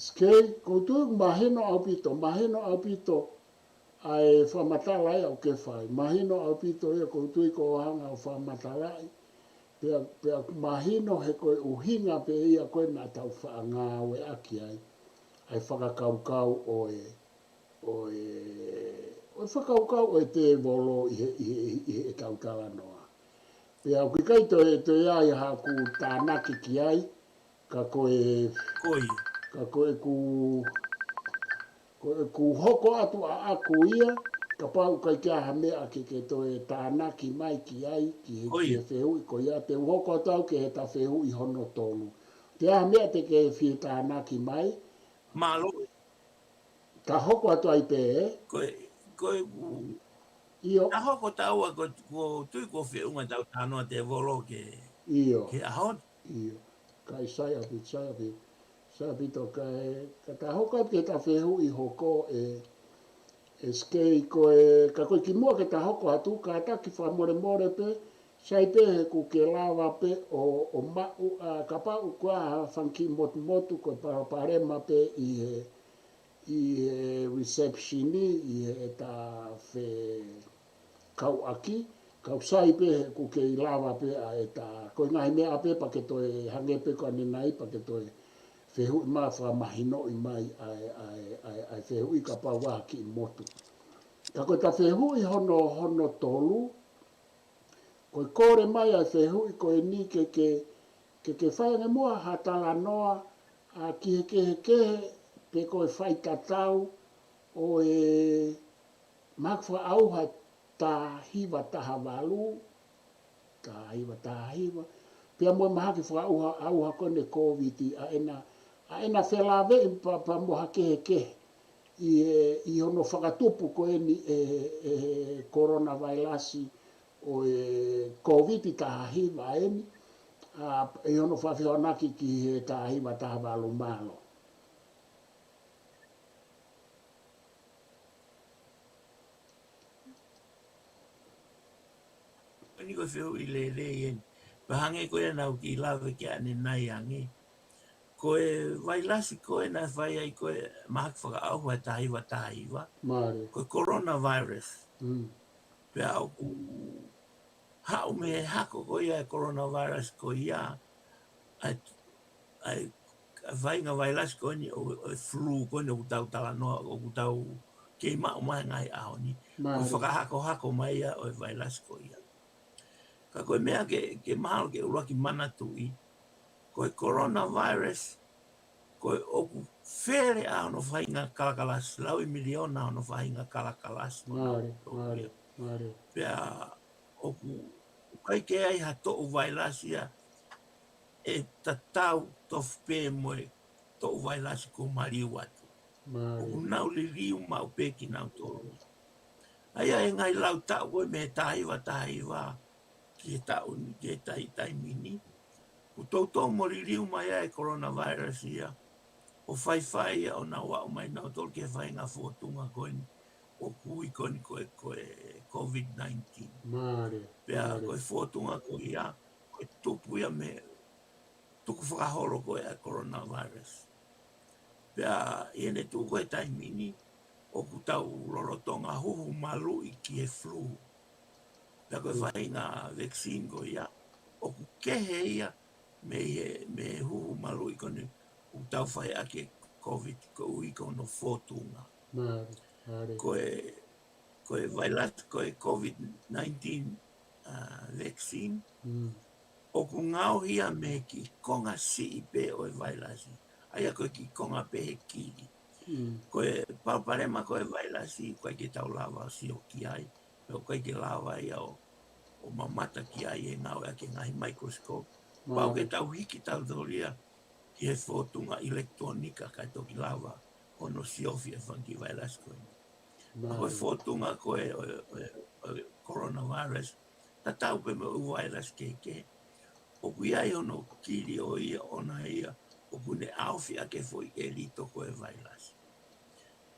Skei, ʻoku ou tui ʻoku mahino ʻaupito, mahino ʻaupito, ʻa e fakamatala ia ʻoku ke fai. Mahino ʻaupito ia ʻoku ou tui ko e hanga ʻo fakamatalaʻi. Pea, pea mahino he ko e ʻuhinga pē ia ko ē naʻa tau faʻa ngāueʻaki ai. ʻA e fakakaukau ʻo e, ʻo e, ʻo e fakakaukau ʻo e tēvolo ʻi he, ʻi he, ʻi he, ʻi he tau talanoa. Pea ʻoku ʻikai toe, toe ʻi ai haʻaku tānaki ki ai, ka ko e, Ko ia. ka ko ʻeku, ko ʻeku hoko atu ʻaʻaku ia, kapau ʻoku ʻikai ke ʻi ai ha meʻa ke, ke toe tānaki mai ki ai, ki he, Ko ki ia. he fehuʻi ko ia, te u hoko atu au ki he ta fehuʻi hono tolu. Te ʻi ai ha meʻa te ke fie tānaki mai? Mālō. Ta hoko atu ai pē, ē? Ko e, ko e, ʻIo. ta hoko taua ko, ko tui ko feʻunga tau talanoa tēvolo ke, ʻIo. ke ʻaho ni. ʻIo. Kai sai ʻaupito, sai ʻaupito, sai ʻaupito ka e, ka ta hoko atu ki he ta fehuʻi hoko ē, e Skei ko e, ka ko e kimuʻa ke ta hoko atu, kātaki fakamolemole pē, sai pē he ʻoku ke lava pē ʻo, ʻo maʻu, ʻa, kapau ʻoku ʻi ai ha fanga kiʻi motumotu ko e palopalema pē ʻi he, ʻi he reception, ʻi he ta fekauʻaki, kau sai pē he ʻoku kei lava pē ʻa e ta, ko e ngaahi meʻa pē pea ke toe hangē pē ko ʻanenai pea ke toe fehuʻi mai fakamahinoʻi mai ʻa e, ʻa e, ʻa e, ʻa e fehuʻi kapau ʻoku ʻi ai ha kiʻi motu. Ka ko e ta fehuʻi hono, hono tolu, ko e kole mai ʻa e fehuʻi ko eni ke, ke, ke, ke fai ange muʻa ha talanoa, ʻa, ki he kehekehe pe ko e faitatau ʻo e mahaki fakaʻauha taha hiva taha valu, taha hiva taha hiva, pea mo e mahaki fakaʻauha, ʻauha ko eni Kōviti, ʻa ʻena, ʻa ʻena felāveʻi pea, pea mo ha kehekehe ʻi he, ʻi hono fakatupu ko eni ʻe, ʻe he coronavirus ʻo e Kōviti taha hiva eni, ʻa, ʻi hono fakafehoanaki ki he taha hiva taha valu. Mālō. Ko eni ko e fehuʻi lelei eni. Pea hangē ko ia naʻa ku lave ki ai ʻanenai ange. Ko e vailasi ko ē naʻe fai ai ko e mahaki fakaʻauha ʻe taha hiva taha hiva. Mālie. Ko e coronavirus. Mm. Pea ʻoku haʻu mei he hako ko ia e coronavirus ko ia, ʻa e, ʻa e, ʻa e faʻahinga vailasi ko eni ʻo, ʻo e flu ko eni ʻoku tau talanoa, ʻoku tau kei maʻu mai he ngaahi ʻaho ni. Ko e Mālie. fakahakohako mai ia ʻo e vailasi ko ia. Ka ko e meʻa ke, ke mahalo ke ʻuluaki manatuʻi, ko e coronavirus, ko e ʻoku fele ʻa hono faʻahinga kalakalasi, lauimiliona hono faʻahinga kalakalasi. Mālie, mālie, mālie. Pea ʻoku ʻikai ke ʻi ai ha toʻu vailasi ia ʻe tatau tofu pē mo e toʻu vailasi kuo maliu atu. Mālie. ʻOku nau liliu maʻu pē kinautolu. ʻA ia ʻi he ngaahi lau taʻu ko ē mei he taha hiva taha hiva ki he taʻu ni, ki he tai-, taimi ni, ʻOku toutou liliu mai ʻa e coronavirus ia, ʻo faifai ia ʻo nau aʻu mai nautolu ki he faʻahinga fōtunga ko eni ʻoku ui ko eni ko e, ko e COVID nineteen. Pea ko e fōtunga ko ia, ko e tupu ia mei he tukufakaholo ko ē ʻa e coronavirus. Pea ʻi heʻene tuʻu ko ē he taimi ni, ʻoku tau lolotonga huhu maluʻi ki he flu. Pea ko e faʻahinga vaccine ko ia, ʻoku kehe ia mei he, mei he huhu maluʻi ko eni ʻoku tau fai ʻaki e COVID, koeʻuhi ko hono fōtunga. Ko e, ko e vailasi, ko e COVID nineteen, uh, vaccine, ʻoku ngaohi ia mei he kiʻi konga siʻi pē ʻo e vailasi. ʻA ia ko e kiʻi konga pē he kili. Ko e palopalema ko e vailasi, ʻoku ʻikai ke tau lava ʻo sio ki ai. Pea ʻoku ʻikai ke lava ia ʻo, ʻo mamata ki ai ʻi he ngāueʻaki e ngaahi microscope. Pau ke tau hiki tautolu ia ki he fōtunga ʻilekitulōnika kae toki lava ʻo hono siofi e fanga kiʻi vailasi ko eni. Ko e fōtunga ko ē ʻo e, ʻo e, ʻo e coronavirus, tatau pē mo e ʻū vailasi kehekehe, ʻoku ʻi ai hono kili ʻo ia ʻoʻona ia, ʻoku ne ʻaofi ʻaki e foʻi ʻelito ko e vailasi.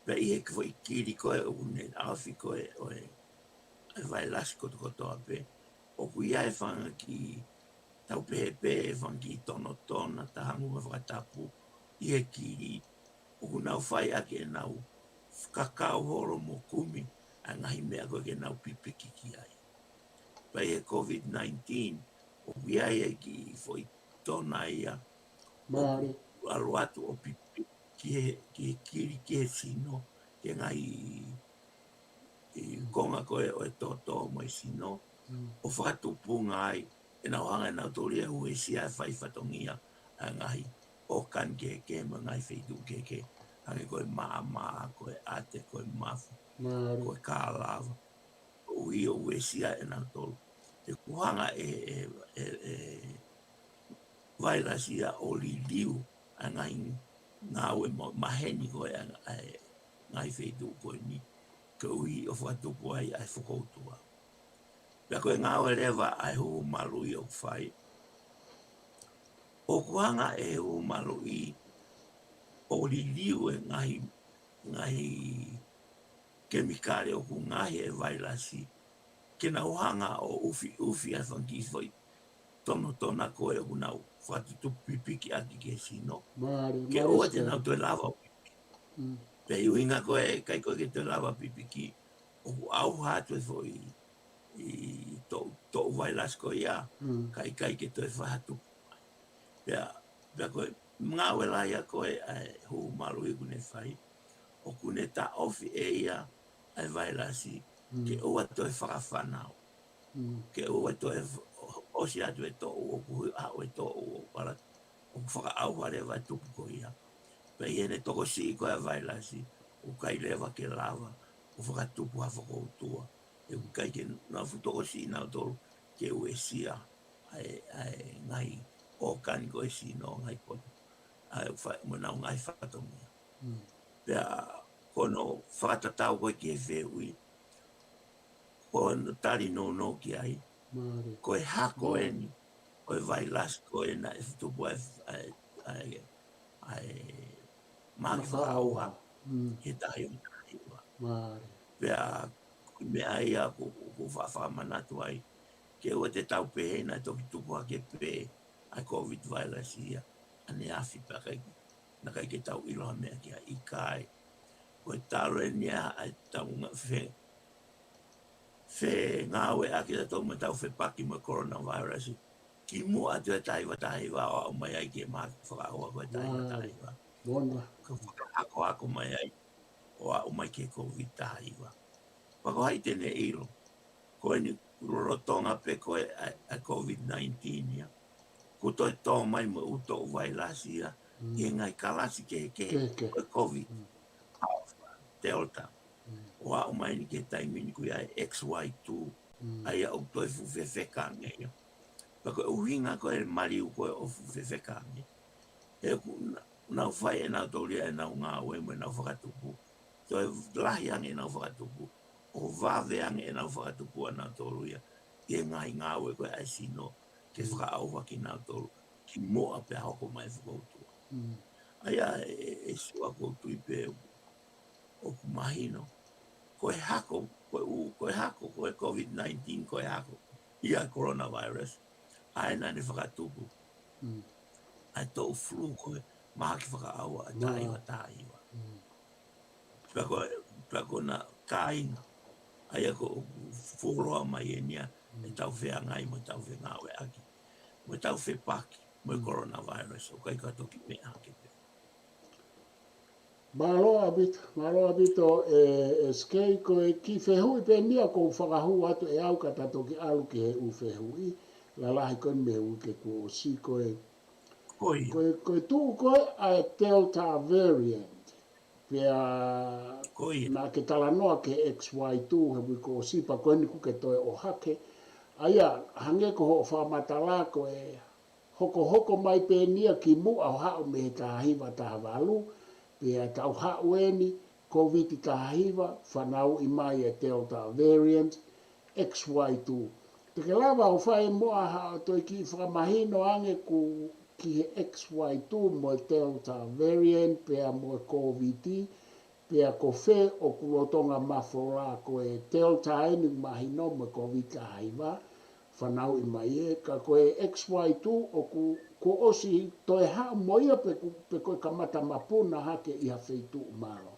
Pea ʻi he foʻi kili ko ē ʻoku ne ʻaofi ko ē ʻo e, e vailasi kotokotoa pē, ʻoku ʻi ai e fanga kiʻi, tau pehē pē e fanga kiʻi tonotona, taha ngu mo e fakatapu, ʻi he kili, ʻoku nau fai ʻaki ʻenau kakau holo mo kumi ʻa e ngaahi meʻa ko ē ke nau pipiki ki ai. Pea ʻi he COVID nineteen, ʻoku ʻi ai e kiʻi foʻi tona ia, ʻoku ʻalu atu ʻo pipiki ki he, ki he kili, ki he sino, ki he ngaahi ʻi konga ko ē ʻo e toto mo e sino, ʻo fakatupunga ai, ʻenau hanga ʻe nautolu ia ʻo uesia e fai fatongia ʻa e ngaahi ʻōkani kehekehe mo e ngaahi feituʻu kehekehe, hangē ko e maama, ko e ʻate, ko e mafu, ko e kālava, ʻo ui ʻo uesia ʻe nautolu. He ʻoku hanga ʻe, ʻe, ʻe, ʻe vailasi ia ʻo liliu ʻa e ngaahi ngāue mo maheni ko ē ʻa e, ʻa e ngaahi feituʻu ko eni, koeʻuhi ʻo fakatupu ai ʻa e fokoutua. Pea ko e ngāue leva ʻa e huhu maluʻi ʻoku fai, ʻoku hanga ʻe he huhu maluʻi ʻo liliu e ngaahi, ngaahi kemikale ʻoku ngaohi ʻe he vailasi, ke nau hanga ʻo ʻufiʻufi ʻa e fanga kiʻi foʻi tonotona ko ē ʻoku nau fakatutupu pipiki ʻaki ki he sino. Ke ʻoua te nau toe lava ʻo pipiki. Pea ʻi he ʻuhinga ko ē ʻikai ko ē ke toe lava pipiki, ʻoku ʻauha atu e foʻi, ʻi toʻu, toʻu vailasi ko ia, kae ʻikai ke toe fai ha tupu. Pea, pea ko e ngāue lahi ia ko ē ʻa e huhu maluʻi ʻoku ne fai, ʻoku ne taʻofi ʻe ia ʻa e vailasi, ke ʻoua toe fakafānau. Ke ʻoua toe f-, ʻosi atu e toʻu ʻoku hui ʻa e toʻu ʻoku ala, ʻoku fakaʻauha leva e tupu ko ia. Pea ʻi heʻene tokosiʻi ko ē ʻa e vailasi, ʻoku ʻikai leva ke lava ʻo fakatupu ha fokoutua. He ʻoku ʻikai ke nau fuʻu tokosiʻi nautolu ke uesia ʻa e, ʻa e ngaahi ʻōkani ko ē sino, ngaahi poto, ʻa e fa-, mo ʻenau ngaahi fatongia. Pea ko hono fakatatau ko ē ki he fehuʻi, ko hono tali nounou ki ai, ko e hako eni ʻo e vailasi ko ē naʻe tupu ai ʻa e, ʻa e, ʻa e mahaki fakaʻauha he taha hiva taha hiva. Pea ko e meʻa ia ʻoku, ʻoku ou faʻa fakamanatu ai, ke ʻoua te tau pehē naʻe toki tupu hake pē ʻa e COVID vailasi ia ʻaneafi pea ʻikai, naʻe ʻikai ke tau ʻilo ha meʻa ki ai, ʻikai. Ko e talu eni ia ʻa e tau nga-, fe-, fengāueʻaki ʻa tautolu mo ʻetau fepaki mo e coronavirus, kimuʻa atu e taha hiva taha hiva ʻo aʻu mai ai ki he mahaki fakaʻauha ko e taha hiva taha hiva. Ka fakahakohako mai ai ʻo aʻu mai ki he COVID taha hiva. Pea ko hai te ne ʻilo? Ko eni lolotonga pē ko ē ʻa e, ʻa e COVID nineteen ia, kuo toe tō mai mo e ʻū toʻu vailasi ia ʻi he ngaahi kalasi kehekehe ko e COVID, Alpha, Delta, ʻo aʻu mai eni ki he taimi ni ʻoku ʻi ai e X Y two, ʻa ia ʻoku toe fuʻu fefeka ange ia. Pea ko e ʻuhinga ko ē maliu ko ē ʻo fuʻu fefeka ange, he ʻoku na-, nau fai ʻe nautolu ia ʻenau ngāue mo ʻenau fakatupu, toe lahi ange ʻenau fakatupu, ʻo vave ange ʻenau fakatupu ʻa nautolu ia ʻi he ngaahi ngāue ko ē ʻa e sino ke fakaʻauha kinautolu kimuʻa pea hoko mai e fokoutua. ʻA ia ʻe, ʻe, ʻe Siua, ʻoku ou tui pē ʻoku mahino. Ko e hako, ko e ʻū, ko e hako, ko e COVID nineteen, ko e hako ia e coronavirus, ʻa ē naʻa ne fakatupu ʻa e toʻu flu ko ē mahaki fakaʻauha ʻa e taha hiva taha hiva. Pea ko, pea ko ʻena kāinga, ʻa ia ʻoku fuoloa mai eni ia ʻetau feangai mo ʻetau fengāueʻaki, mo ʻetau fepaki mo e coronavirus, ʻoku ʻikai ko ha toki meʻa hake pē. Mālō ʻaupito, mālō ʻaupito, ʻe, ʻe Sikei, ko e kiʻi fehuʻi pē eni ia ʻoku ou fakahū atu ʻe au ka ta toki ʻalu ki he ʻū fehuʻi lalahi ko eni mei he uike kuo ʻosi, ko e, Ko ia. ko e, ko e tuʻu ko ē ʻa e Delta variant, pea Ko ia. naʻa ke talanoa ki he X Y two he uike kuo ʻosi, pea ko eni kuo ke toe ʻohake. ʻA ia, hangē ko hoʻo fakamatala, ko e hokohoko mai pē eni ia kimuʻa ʻo haʻu mei he taha hiva taha valu, pea tau haʻu eni, Kōviti taha hiva, fanauʻi mai e Delta variant, X Y two. Te ke lava ʻo fai muʻa haʻo toe kiʻi fakamahino ange ku, ki he X Y two mo e Delta variant pea mo e Kōviti, pea ko fē ʻoku lolotonga mafola? Ko e Delta eni mahino mo e Kōviti taha hiva, fanauʻi mai ē, ka ko e X Y two ʻoku, kuo ʻosi toe haʻu mo ia pe ʻoku, pe ko e kamata mapuna hake ʻi ha feituʻu? Mālō.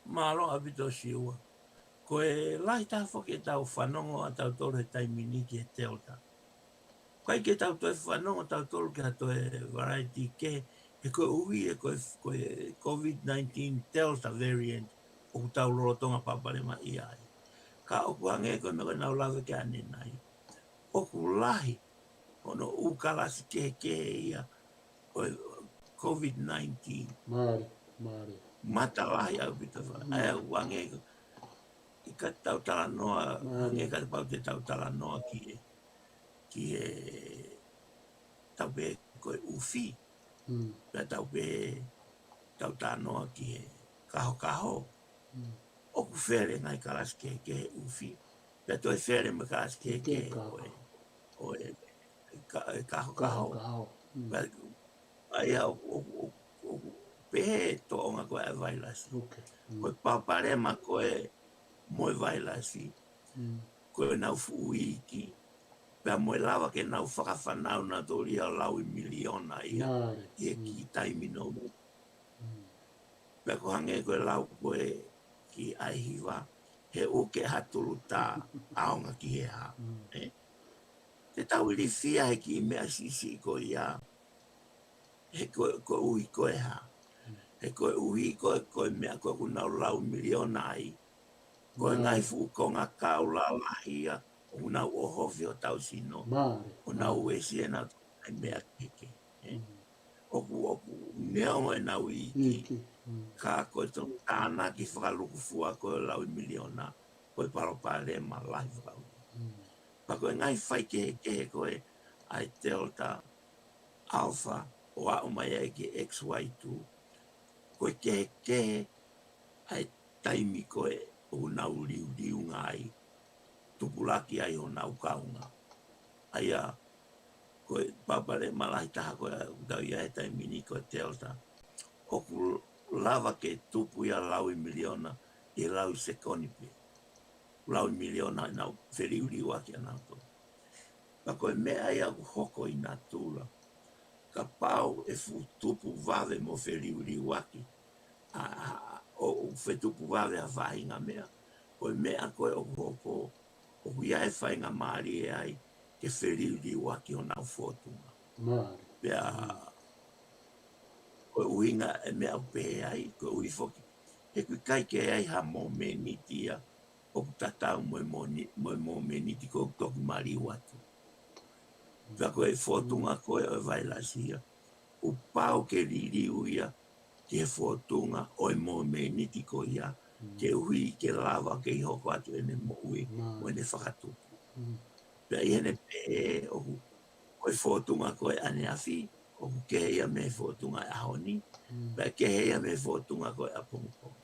Mālō ʻaupito Siua. Ko e lahi taha foki ʻetau fanongo ʻa tautolu he taimi ni ki he Delta. ʻIkai ke tau toe fanongo tautolu ki ha toe variety kehe, he koeʻuhi ē ko e, ko e COVID nineteen Delta variant ʻoku tau lolotonga palopalemaʻia ai. Ka ʻoku hangē ko e meʻa ko ē naʻa ku lave ki ai ʻanenai, ʻoku lahi hono ʻū kalasi kehekehe ia ʻo e COVID nineteen. Mālie, mālie. Matalahi ʻaupito fa. ʻA ia ʻoku hangē ko, ʻikai ke tau talanoa, hangē ka te pau te tau talanoa ki he, ki he, tau pehē ko e ʻufi, pea tau pehē tau talanoa ki he kahokaho. ʻOku fele e ngaahi kalasi kehekehe e ʻufi, pea toe fele mo e kalasi kehekehe ʻo e, ʻo e ka-, e kahokaho. Kahokaho. Pea, ʻa ia ʻoku, ʻoku, ʻoku, ʻoku pehē e tōʻonga ko ē ʻa e vailasi. Ko e palopalema ko ē mo e vailasi, ko ʻenau fuʻu iiki, pea mo e lava ke nau fakafanau nautolu ia ʻo lauimiliona ia ʻi he kiʻi taimi nounou. Pea ʻoku hangē ko e lau ko ē ki ai hiva, he ʻuke ha tulu tā ʻaonga ki he hā. Ē? Te tau ilifia he kiʻi meʻa siʻisiʻi ko ia, he ko, koeʻuhi ko e hā. He koeʻuhi ko e, ko e meʻa ko ē ʻoku nau lauimiliona ai, ko e ngaahi fuʻu kongakau lalahi ia ʻoku nau ʻohofi hotau sino, ʻo nau uesia ʻenau ngaahi meʻa kehekehe. Ē? ʻOku, ʻoku neongo ʻenau iiki, ka ko e tonu tānaki fakalukufua ko e lauimiliona, ko e palopalema lahi fakaʻuli. Pea ko e ngaahi faikehekehe ko ē ʻa e Delta, Alpha, ʻo aʻu mai ai ki he X Y two, ko e kehekehe ʻa e taimi ko ē ʻoku nau liuliunga ai, tupulaki ai honau kaunga. ʻA ia, ko e palopalema lahi taha ko ē ʻoku tau ʻi ai he taimi ni ko e Delta, ʻoku lava ke tupu ia lauimiliona ʻi he lau sekoni pē. Lauimiliona ʻenau feliuliuaki ʻanautolu. Ka ko e meʻa ia ʻoku hoko ʻi natula, kapau ʻe fuʻu tupu vave mo feliuliuaki, ʻa, ʻa, ʻo, ʻo fetupu vave ha faʻahinga meʻa, ko e meʻa ko ē ʻoku hoko, ʻoku ʻi ai e faingamālie ai ke feliuliuaki honau fōtunga. Pea ko e ʻuhinga e meʻa ʻoku pehē ai, koeʻuhi foki he ʻoku ʻikai ke ʻi ai ha momeniti ia ʻoku tatau mo e moni-, mo e momeniti ko ē ʻoku toki maliu atu. Pea ko e fōtunga ko ē ʻo e vailasi ia, kuo pau ke liliu ia ki he fōtunga ʻo e momeniti ko ia, koeʻuhi ke lava ke hoko atu ʻene moʻui mo ʻene fakatupu. Pea ʻi heʻene pehē ʻoku, ko e fōtunga ko ē ʻaneafi, ʻoku kehe ia mei he fōtunga ʻo e ʻaho ni, pea kehe ia mei he fōtunga ko ē ʻapongipongi.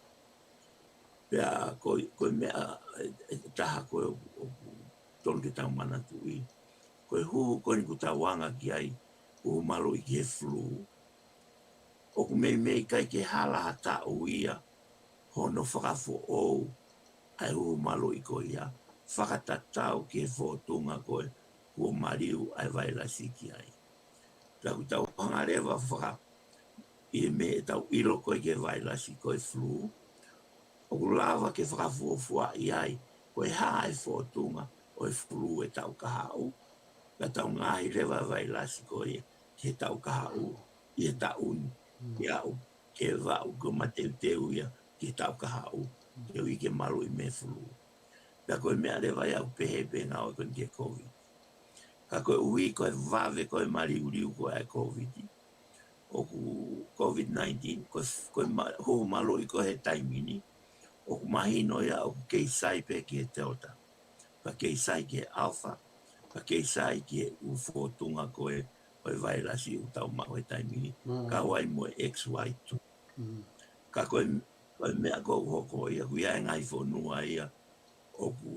Pea ko, ko e meʻa, ē, ē, taha ko ē ʻoku, ʻoku tonu ke tau manatuʻi, ko e huhu ko eni ʻoku tau anga ki ai, huhu maluʻi ki he flu, ʻoku meimei ʻikai ke hala ha taʻu ia hono fakafoʻou ʻa e huhu maluʻi ko ia, fakatatau ki he fōtunga ko ē kuo maliu ʻa e vailasi ki ai. Pea ʻoku tau hanga leva faka, ʻi he meʻa ʻetau ʻilo ko ē ki he vailasi ko e flu, ʻoku lava ke fakafuofuaʻi ai, ko e hā e fōtunga ʻo e flu he taʻu kahaʻu, pea tau ngaohi leva e vailasi ko ia ki he taʻu kahaʻu, ʻi he taʻu ni, ke aʻu ke vaʻu ko mateuteu ia ki he taʻu kahaʻu, ke ui ke maluʻi mei he flu. Pea ko e meʻa leva ia ʻoku pehē pē ngāue ko eni ki he COVID. Ka koeʻuhi ko e vave ko ē maliuliu ko ē ʻa e COVID, ʻoku COVID nineteen, ko e, ko e ma, huhu maluʻi ko ē he taimi ni, ʻoku mahino ia ʻoku kei sai pē ki he Delta, pea kei sai ki he Alpha, pea kei sai ki he ʻū fōtunga ko ē ʻo e vailasi ʻoku tau maʻu he taimi ni, kau ai mo e X Y two. Ka ko e, ko e meʻa ʻoku hoko ia, ʻoku ʻi ai e ngaahi fonua ia ʻoku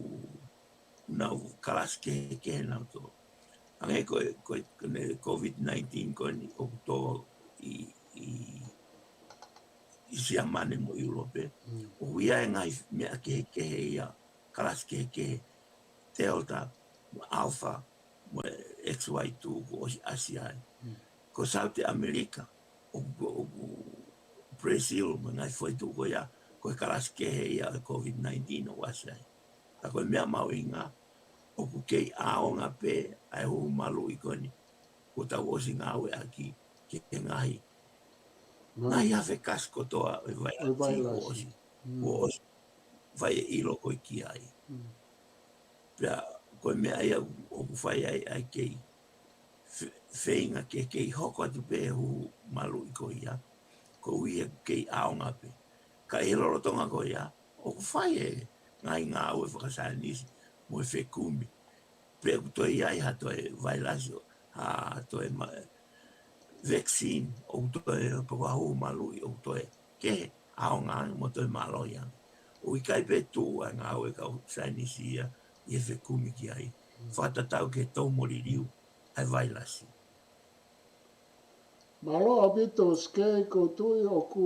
nau kalasi kehekehe nautolu. Hangē ko e, ko e, ko ʻene COVID nineteen ko eni ʻoku tō ʻi, ʻi, ʻi Siamane mo ʻIulope. ʻOku ʻi ai e ngaahi meʻa kehekehe ia, kalasi kehekehe, Delta, mo Alpha, mo e X Y two kuo ʻosi ʻasi ai. Ko South America, ʻoku, ʻoku Brazil, mo e ngaahi foʻi tuʻu ko ia, ko e kalasi kehe ia ʻo e COVID nineteen ʻoku ʻasi ai. Ka ko e meʻa mahuʻinga, ʻoku kei ʻaonga pē ʻa e huhu maluʻi ko eni, kuo tau ʻosi ngāueʻaki ki he ngaahi, ngaahi afe kasi kotoa ʻo e vailasi kuo ʻosi, kuo ʻosi fai e ʻilo ko ē ki ai. Pea ko e meʻa ia ʻoku fai ai ʻa e kei fe, feinga ke kei hoko atu pē huhu maluʻi ko ia, koeʻuhi he kei ʻaonga pē. Ka ʻi he lolotonga ko ia, ʻoku fai e ngaahi ngāue fakasaienisi mo e fekumi. Pe ʻoku toe ʻi ai ha toe vailasi, ha toe ma, vaccine, ʻoku toe, pe ko ha huhu maluʻi, ʻoku toe kehe, ʻaonga ange mo toe mālohi ange. ʻOku ʻikai pē tuʻu ʻa e ngāue ʻa e kau saienisi ia ʻi he fekumi ki ai. Fakatatau ki he tō mo liliu ʻa e vailasi. Mālō ʻaupito, Skei, ʻoku ou tui ʻoku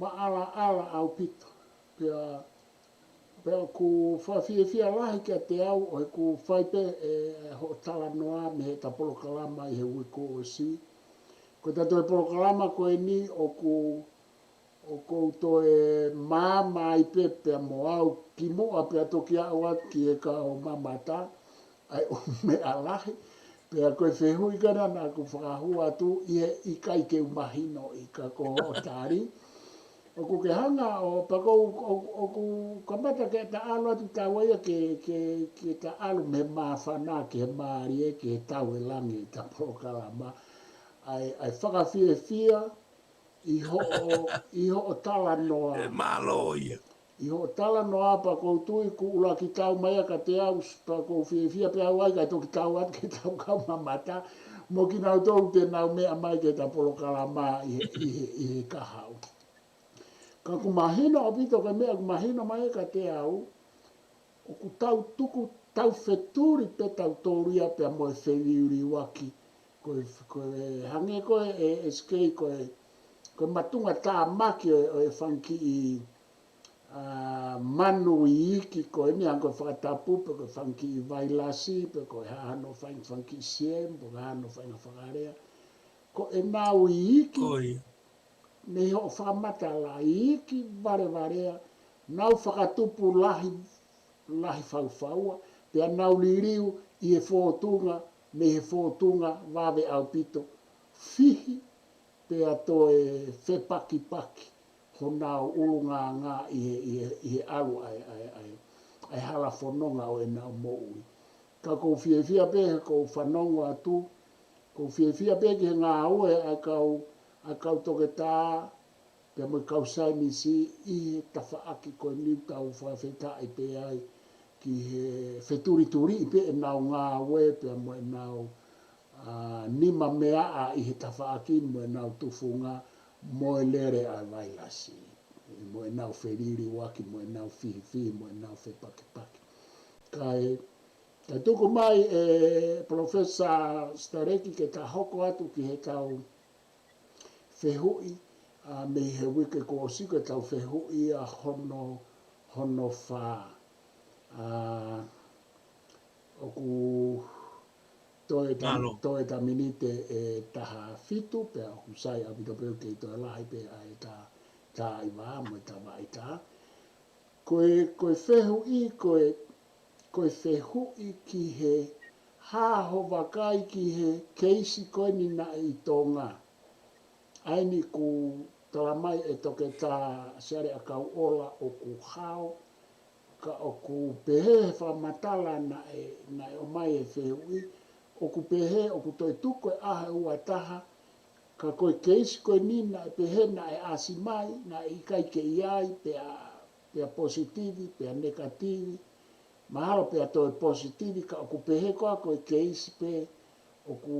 maʻalaʻala ʻaupito. Pea, pea ʻoku fakafiefia lahi kiate au ʻo ʻeku fai pē e, e hoʻo talanoa mei heʻeta polokalama ʻi he uike kuo ʻosi. Ko ʻeta toe polokalama ko eni ʻoku, ʻoku ou toe maama ai pē pea mo au kimuʻa pea toki aʻu atu ki he kau mamata, ʻa e ʻū meʻa lahi. Pea ko e fehuʻi ko ena naʻa ku fakahū atu ʻi he ʻikai ke u mahinoʻi, ka ko hoʻo tali. ʻOku ke hanga ʻo, pea ʻoku, ʻoku, ʻoku kamata ke ta ʻalu atu taua ia ke, ke, ke ta ʻalu mei he māfana ki he mālie, ki he tauʻelangi ʻeta polokalama. ʻA e, ʻa e fakafiefia ʻi hoʻo, ʻi hoʻo talanoa. E mālō ia. ʻI hoʻo talanoa pea ʻoku ou tui kuo ʻuluaki tau mai ia kiate au, pea ʻoku ou fiefia pē au ai kae toki tau atu ki heʻetau kau mamata, mo kinautolu te nau meʻa mai ki heʻeta polokalama ʻi he, ʻi he, ʻi he kahaʻu. Ka ʻoku mahino ʻaupito ko e meʻa ʻoku mahino mai kiate au, ʻoku tau tuku, tau fetuli pē tautolu ia pea mo e feliuliuaki. Ko e, ko e hangē ko e, e, e Skei ko e, ko e matungatāmaki ʻo e, ʻo e fanga kiʻi, ʻa, manu iiki ko eni hangē ko e fakatapu pe ko e fanga kiʻi vailasi pe ko e hā hano fai, fanga kiʻi siem, pe ko e hā hano faʻahinga fakalea. Ko ʻenau iiki, ko ia, mei hoʻo fakamatala, iiki valevalea, nau fakatupu lahi, lahi faufaua, pea nau liliu ʻi he fōtunga, mei he fōtunga vave ʻaupito, fihi, pea toe fepakipaki honau ʻulungaanga ʻi he, ʻi he, ʻi he ʻalu ʻa e, ʻa e, ʻa e, ʻa e hala fononga ʻo ʻenau moʻui. Ka ʻoku ou fiefia pē he ʻoku ou fanongo atu, ʻoku ou fiefia pē ki he ngāue ʻa e kau, ʻa e kau toketā, pea mo e kau saienisi ʻi he tafaʻaki ko eni, tau fakafetaʻi pē ai ki he fetulituliʻi pē ʻenau ngāue pea mo ʻenau, ʻa, nimameaʻa ʻi he tafaʻaki mo ʻenau tufunga mo e lele ʻa e vailasi, mo ʻenau feliliuaki, mo ʻenau fihifihi, mo ʻenau fepakipaki. Kae Kae tuku mai ʻe Professor Stareki ke ta hoko atu ki heʻetau fehuʻi, ʻa, mei he uike kuo ʻosi ko ʻetau fehuʻi ʻa hono, hono fā. ʻA, ʻoku toe ta-, Mālō. Toe ta minite ʻe taha fitu, pea ʻoku sai ʻaupito pē ʻoku kei toe lahi pē ʻa ʻeta, ta iva mo ʻeta vaʻa ʻeta. Ko e, ko e fehuʻi, ko e, ko e fehuʻi ki he hā ho vakai ki he keisi ko eni naʻe ʻi Tonga. ʻA eni kuo tala mai ʻe Toketā Siale ʻAkauʻola ʻoku hao, ka ʻoku pehē he fakamatala naʻe, naʻe ʻomai he fehuʻi, ʻoku pehē, ʻoku toe tuku e ʻaho ʻe ua taha, ka ko e keisi ko eni naʻe pehē naʻe ʻasi mai, naʻe ʻikai ke ʻi ai, pea, pea positivi, pea nekativi, mahalo pea toe positivi, ka ʻoku pehē koā ko e keisi pē ʻoku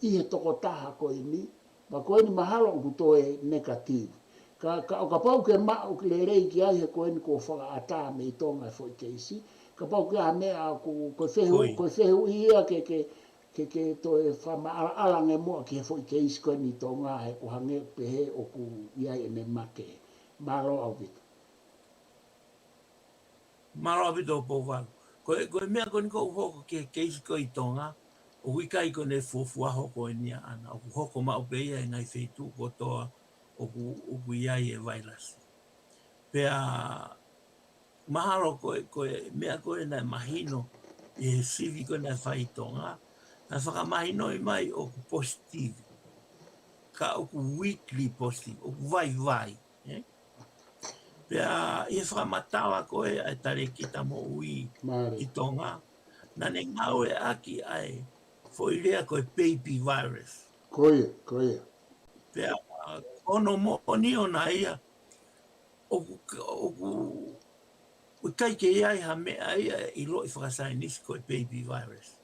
ʻi he tokotaha ko eni, pea ko eni mahalo ʻoku toe nekativi. Ka, ka ʻo kapau ke maʻu lelei ki ai he ko eni kuo fakaʻatā mei Tonga e foʻi keisi, kapau ke ʻi ai ha meʻa ʻoku, ko e fehu-, Oi. Ko e fehuʻi ia ke, ke, ke, ke toe fakamaʻalaʻala ange muʻa ki he foʻi keisi ko eni ʻi Tonga he ʻoku hangē pehē ʻoku ʻi ai ʻene make. Mālō ʻaupito. Mālō ʻaupito Pouvalu. Ko e, ko e meʻa ko eni ʻoku hoko ki he keisi ko ē ʻi Tonga, ʻoku ʻikai ko ʻene fuofua hoko eni ʻaʻana, ʻoku hoko maʻu pē ia ʻi he ngaahi feituʻu kotoa ʻoku, ʻoku ʻi ai e vailasi. Pea mahalo ko e, ko e meʻa ko ē naʻe mahino ʻi he sivi ko ē naʻe fai ʻi Tonga, naʻe fakamahinoʻi mai ʻoku positivi, ka ʻoku weakly positive, ʻoku vaivai, ē? Pea ʻi he fakamatala ko ē ʻa e talēkita moʻui Mālie. ʻI Tonga, naʻa ne ngāueʻaki ʻa e foʻi lea ko e baby virus. Ko ia, ko ia. Pea, ʻa, ko hono moʻoni ʻona ia, ʻoku, ʻoku, ʻoku ʻikai ke ʻi ai ha meʻa ia ʻe ʻiloʻi fakasaienisi ko e baby virus.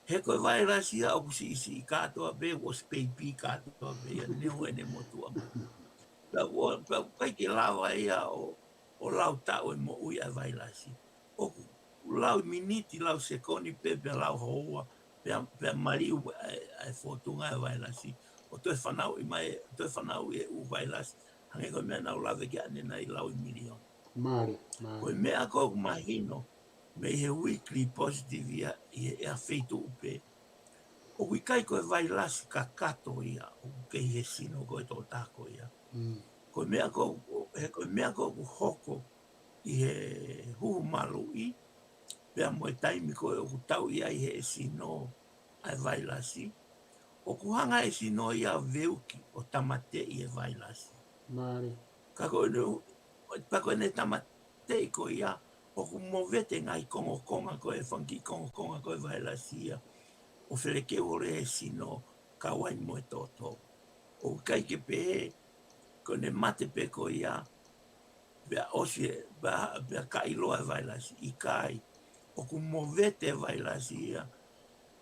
He ko e vailasi ia ʻoku siʻisiʻi kātoa pē, ʻosi baby kātoa pē ia, neongo ʻene motuʻa mai. Pea ʻoku, pea ʻoku ʻikai ke lava ia ʻo, ʻo lau taʻu e moʻui ʻa e vailasi. ʻOku lau miniti, lau sekoni pē, pea lau houa, pea, pea maliu ʻa e, ʻa e fōtunga e vailasi. ʻO toe fanauʻi mai, toe fanauʻi e ʻū vailasi. Hangē ko e meʻa naʻa ku lave ki ai ʻanenai, lau ʻi miliona. Mālie, mālie. Ko e meʻa ko ē ʻoku mahino mei he weakly positive ia ʻi he ʻea feituʻu pē, ʻoku ʻikai ko e vailasi kakato ia ʻoku kei he sino ko ē tokotaha ko ia. Mm. Ko e meʻa ko ē, he ko e meʻa ko ē ʻoku hoko ʻi he huhu maluʻi, pea mo e taimi ko ē ʻoku tauʻi ai ʻe he sino ʻa e vailasi, ʻoku hanga ʻe he sino ia ʻo veuki ʻo tāmateʻi e vailasi. Mālie. Ka ko ʻene, pea ko ʻene tāmateʻi ko ia, ʻoku movete ngaahi kongokonga ko ē, fanga kiʻi kongokonga ko ē vailasi ia, ʻo felekeu holo ʻe he sino, kau ai mo e toto. ʻOku ʻikai ke pehē, ko ʻene mate pē ko ia, pea ʻosi e, pea, pea ka ʻiloa e vailasi, ʻikai. ʻOku movete e vailasi ia,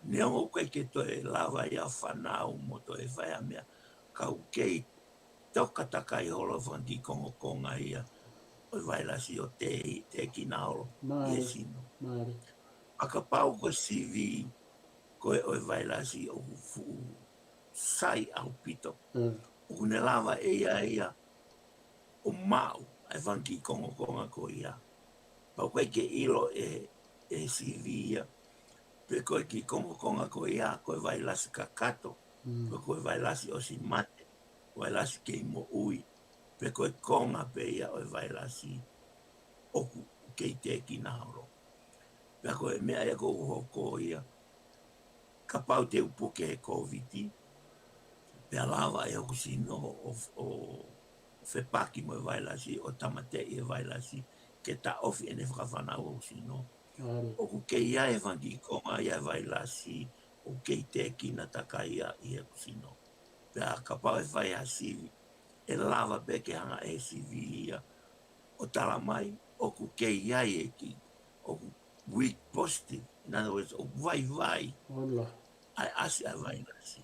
neongo ʻoku ʻikai ke toe lava ia ʻo fanau mo toe fai ha meʻa, ka ʻoku kei toka takai holo fanga kiʻi kongokonga ia ʻo e vailasi ʻo te, tēkina holo ʻi he Mālie. Sino. Mālie. ʻA kapau ko e sivi ko ē ʻo e vailasi ʻoku fuʻu sai ʻaupito. Mm. ʻOku ne lava ʻe ia ia ʻo maʻu ʻa e fanga kiʻi kongokonga ko ia. Pea ʻoku ʻikai ke ʻilo ʻe, ʻe he sivi ia pe ko e kiʻi kongokonga ko ia ko e vailasi kakato, Mm. pe ko e vailasi ʻosi mate, vailasi kei moʻui, pe ko e konga pē ia ʻo e vailasi ʻoku kei tēkina holo. Pea ko e meʻa ia ʻoku hoko ia, kapau te u puke he Kōviti, pea lava ʻe hoku sino ʻo, ʻo fepaki mo e vailasi, ʻo tāmateʻi e vailasi, ke taʻofi ʻene fakafanau hoku sino. Mālie. ʻOku kei ʻi ai e fanga kiʻi konga ia e vailasi, ʻoku kei tēkina takai ia ʻi heʻeku sino. Pea kapau ʻe fai ha sivi, ʻe lava pē ke hanga ʻe he sivi ia ʻo tala mai, ʻoku kei ʻi ai e kiʻi, ʻoku weak positive, in other words, ʻoku vaivai Ola. ʻa e ʻasi ʻa e vailasi.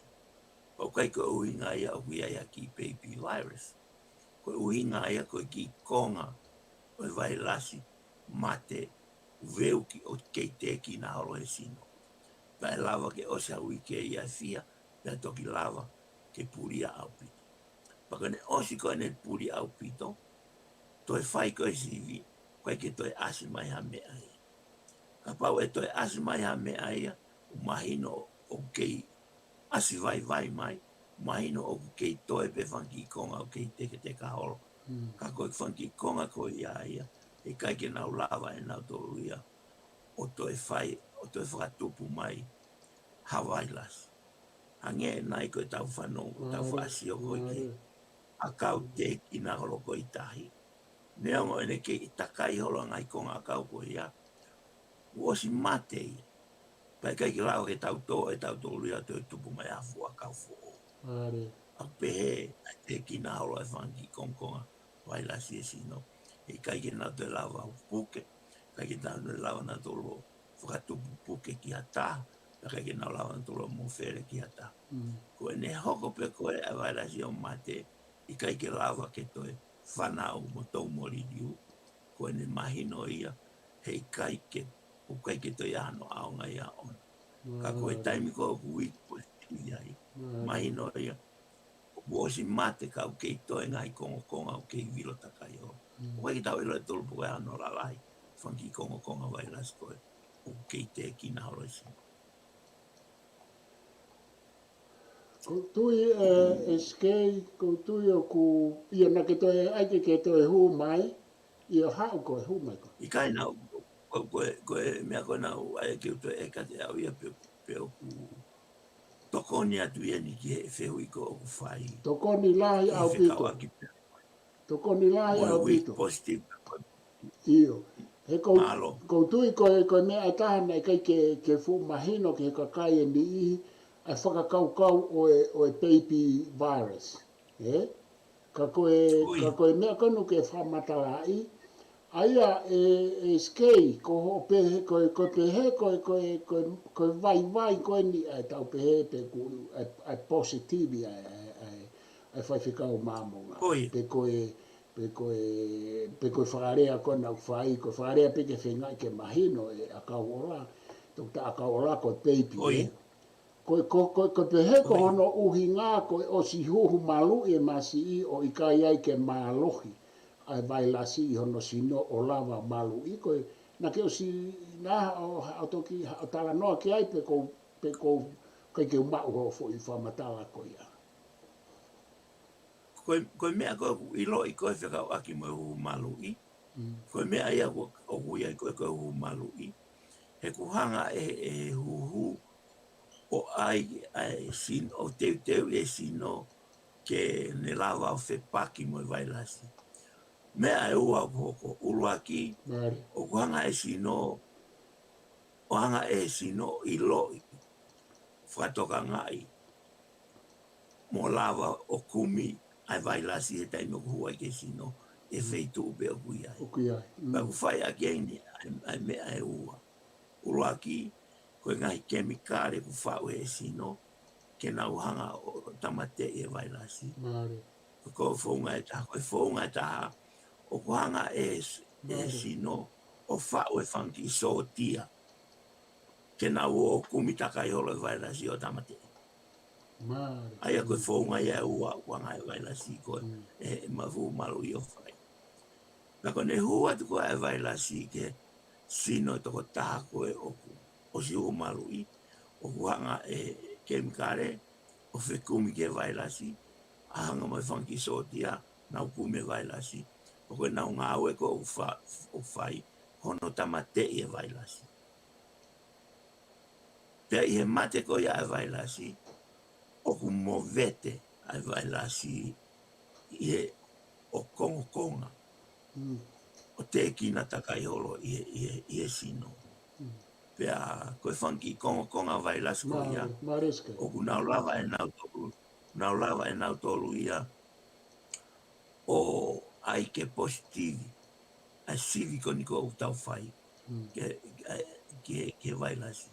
ʻOku ʻikai ko e ʻuhinga ia ʻoku ʻi ai ha kiʻi baby virus. Ko e ʻuhinga ia ko e kiʻi konga ʻo e vailasi mate veuki ʻo kei tēkina holo he sino. Pea ʻe lava ke ʻosi ha uike ia ʻe fiha, pea toki lava ke pulia ʻaupito. Pea ko ʻene ʻosi ko ʻene puli ʻaupito, toe fai ko e sivi, ʻoku ʻikai ke toe ʻasi mai ha meʻa ia. Kapau ʻe toe ʻasi mai ha meʻa ia, ʻoku mahino ʻoku kei ʻasi vaivai mai, mahino ʻoku kei toe pē fanga kiʻi konga ʻoku kei teketeka holo. Ka ko e fanga kiʻi konga ko ia ia, ʻe ʻikai ke nau lava ʻe nautolu ia ʻo toe fai, ʻo toe fakatupu mai ha vailasi. Hangē nai ko e tau fanongo, tau faʻa sio ko ē ki he ʻakau tēkina holo ko ē ʻi tahi. Neongo ʻene kei takai holo ngaahi konga ʻakau ko ia, kuo ʻosi mate ia. Pea ʻikai ke lava ke tau tō ʻe tautolu ia ʻo toe tupu mai ha fuʻu ʻakau foʻou. ʻA pehē, ʻa e tēkina holo e fanga kiʻi kongokonga vailasi he sino. ʻE ʻikai ke nau toe lava ʻo puke, ʻikai ke nau toe lava nautolu ʻo fakatupu puke ki ha taha, pea ʻikai ke nau lava nautolu ʻo mofele ki ha taha. Ko ʻene hoko pē ko ē ʻa e vailasi ʻo mate, ʻikai ke lava ke toe fanau mo tau mo liliu, ko ʻene mahino ia, he ʻikai ke, ʻoku ʻikai ke toe ʻi ai hano ʻaonga ia ʻoʻona. Ka ko e taimi ko ē ʻoku weak positive ai, mahino ia, ʻoku ʻosi mate ka ʻoku kei toe ngaahi kongokonga ʻoku kei vilo takai holo. ʻOku ʻikai ke tau ʻilo ʻe tautolu pe ko e hā hono lalahi, fanga kiʻi kongokonga vailasi ko ē, ʻoku kei tēkina holo he sino. Ko u tui, ʻe, S K, ko u tui ʻoku, ia naʻa ke toe, ʻai ke ke toe hū mai, ia haʻu ko e hū mai ko. ʻIkai naʻa, ko, ko e, ko e meʻa ko ē naʻa ku ʻai ke u toe ʻeke atu ʻe au ia pe, pe ʻoku tokoni atu ia ni ki he fehuʻi ko ē ʻoku fai. Tokoni lahi ʻaupito. Tokoni lahi ʻaupito. Positive. ʻIo. He ko u, ko u tui ko e, ko e meʻa ʻe taha naʻe ʻikai ke, ke fuʻu mahino ki he kakai ʻe niʻihi, ʻa e fakakaukau ʻo e, ʻo e baby virus. Ē? Ka ko e, ka ko e meʻa ko ē naʻa ke fakamatalaʻi, ʻa ia ʻe, ʻe S K, ko hoʻo pehē, ko e, ko e pehē, ko e, ko e, ko e, ko e vaivai ko eni ʻa e tau pehē pe ʻoku, ʻa e, ʻa e positive ʻa e, ʻa e, ʻa e, ʻa e faifekau Māmonga. Pe ko e, pe ko e, pe ko e fakalea ko ē naʻa ku fai, ko e fakalea pē ke feinga ke mahino ʻe ʻAkauʻola, Toketā ʻAkauʻola ko e baby, ē? Ko e, ko, ko, ko e pehē ko hono ʻuhinga ko e ʻosi huhu maluʻi e masiʻi ʻo ʻikai ai ke mālohi ʻa e vailasi ʻi hono sino ʻo lava maluʻi ko e, naʻa ke ʻosi naʻa haʻo, haʻo toki, haʻo talanoa ki ai pe ko, pe ko, ʻikai ke u maʻu hoʻo foʻi fakamatala ko ia. Ko e, ko e meʻa ko ē ʻoku ʻiloʻi ko ē fekauʻaki mo e huhu maluʻi. Ko e meʻa ia ʻoku, ʻoku ʻi ai ko ē ko e huhu maluʻi. He ʻoku hanga ʻe, ʻe huhu ʻo ʻai, ʻai sino, ʻo teuteu e sino ke ne lava ʻo fepaki mo e vailasi. Meʻa ʻe ua ʻoku hoko, ʻuluaki, ʻoku hanga e sino, ʻo hanga e sino ʻiloʻi, fakatokangaʻi, mo lava ʻo kumi ʻa e vailasi he taimi ʻoku hū ai ki he sino, ʻi he feituʻu pē ʻoku ʻi ai. ʻOku ʻi ai. Pea ʻoku fai ʻaki eni ʻa e, ʻa e meʻa ʻe ua. ʻUluaki, ko e ngaahi kemikale ʻoku faʻu he sino, ke nau hanga ʻo tāmateʻi e vailasi. Ko e founga ʻe taha, ko e founga ʻe taha, ʻoku hanga e s-, e sino, ʻo faʻu e fanga kiʻi sōtia. Ke nau ō ʻo kumi takai holo e vailasi ʻo tāmateʻi. ʻA ia ko e founga ia ʻe ua ʻoku hanga e vailasi ko ē, ʻe, ʻe mafu maluʻi ʻo fai. Pea ko ʻene hū atu ko ē e vailasi ki he sino ʻe tokotaha ko ē ʻoku ʻosi huhu maluʻi, ʻoku hanga e kemikale ʻo fekumi ki he vailasi, ʻa hanga mai fanga kiʻi sōtia, nau kumi e vailasi, pea ko ʻenau ngāue ko ē ʻoku fa-, ʻoku fai, hono tāmateʻi e vailasi. Pea ʻi he mate ko ia e vailasi, ʻoku movete ʻa e vailasi ʻi he ʻokongokonga. ʻO tēkina takai holo ʻi he, ʻi he, ʻi he sino. Pea ko e fanga kiʻi kongokonga vailasi ko ia, ʻoku nau lava ʻe nautolu, nau lava ʻe nautolu ia, ʻo ʻai ke positive, ʻa e sivi ko eni ʻoku tau fai, ke, ke, ke, ke vailasi.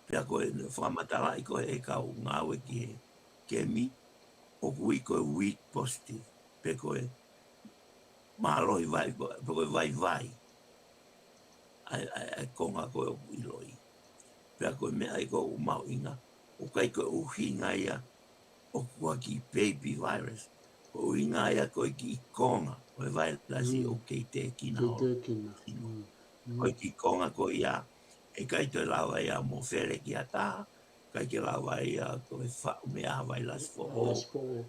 Pea ko e fakamatalaʻi ko ē ʻe he kau ngāue ki he kemi, ʻoku ui ko e weak positive, pe ko e mālohi vai, pe ko e vaivai. ʻa e, ʻa e, ʻa e konga ko ē ʻoku ʻiloʻi. Pea ko e meʻa ia ʻoku mahuʻinga, ʻoku ʻikai ko e ʻuhinga ia ʻoku ʻi ai e kiʻi baby virus. Ko e ʻuhinga ia ko e kiʻi konga ʻo e vailasi ʻoku kei tēkina. Kei tēkina. Ko e kiʻi konga ko ia, ʻikai toe lava ia mo fele ki ha taha, ʻikai ke lava ia ko e faʻu mei ha vailasi foʻou,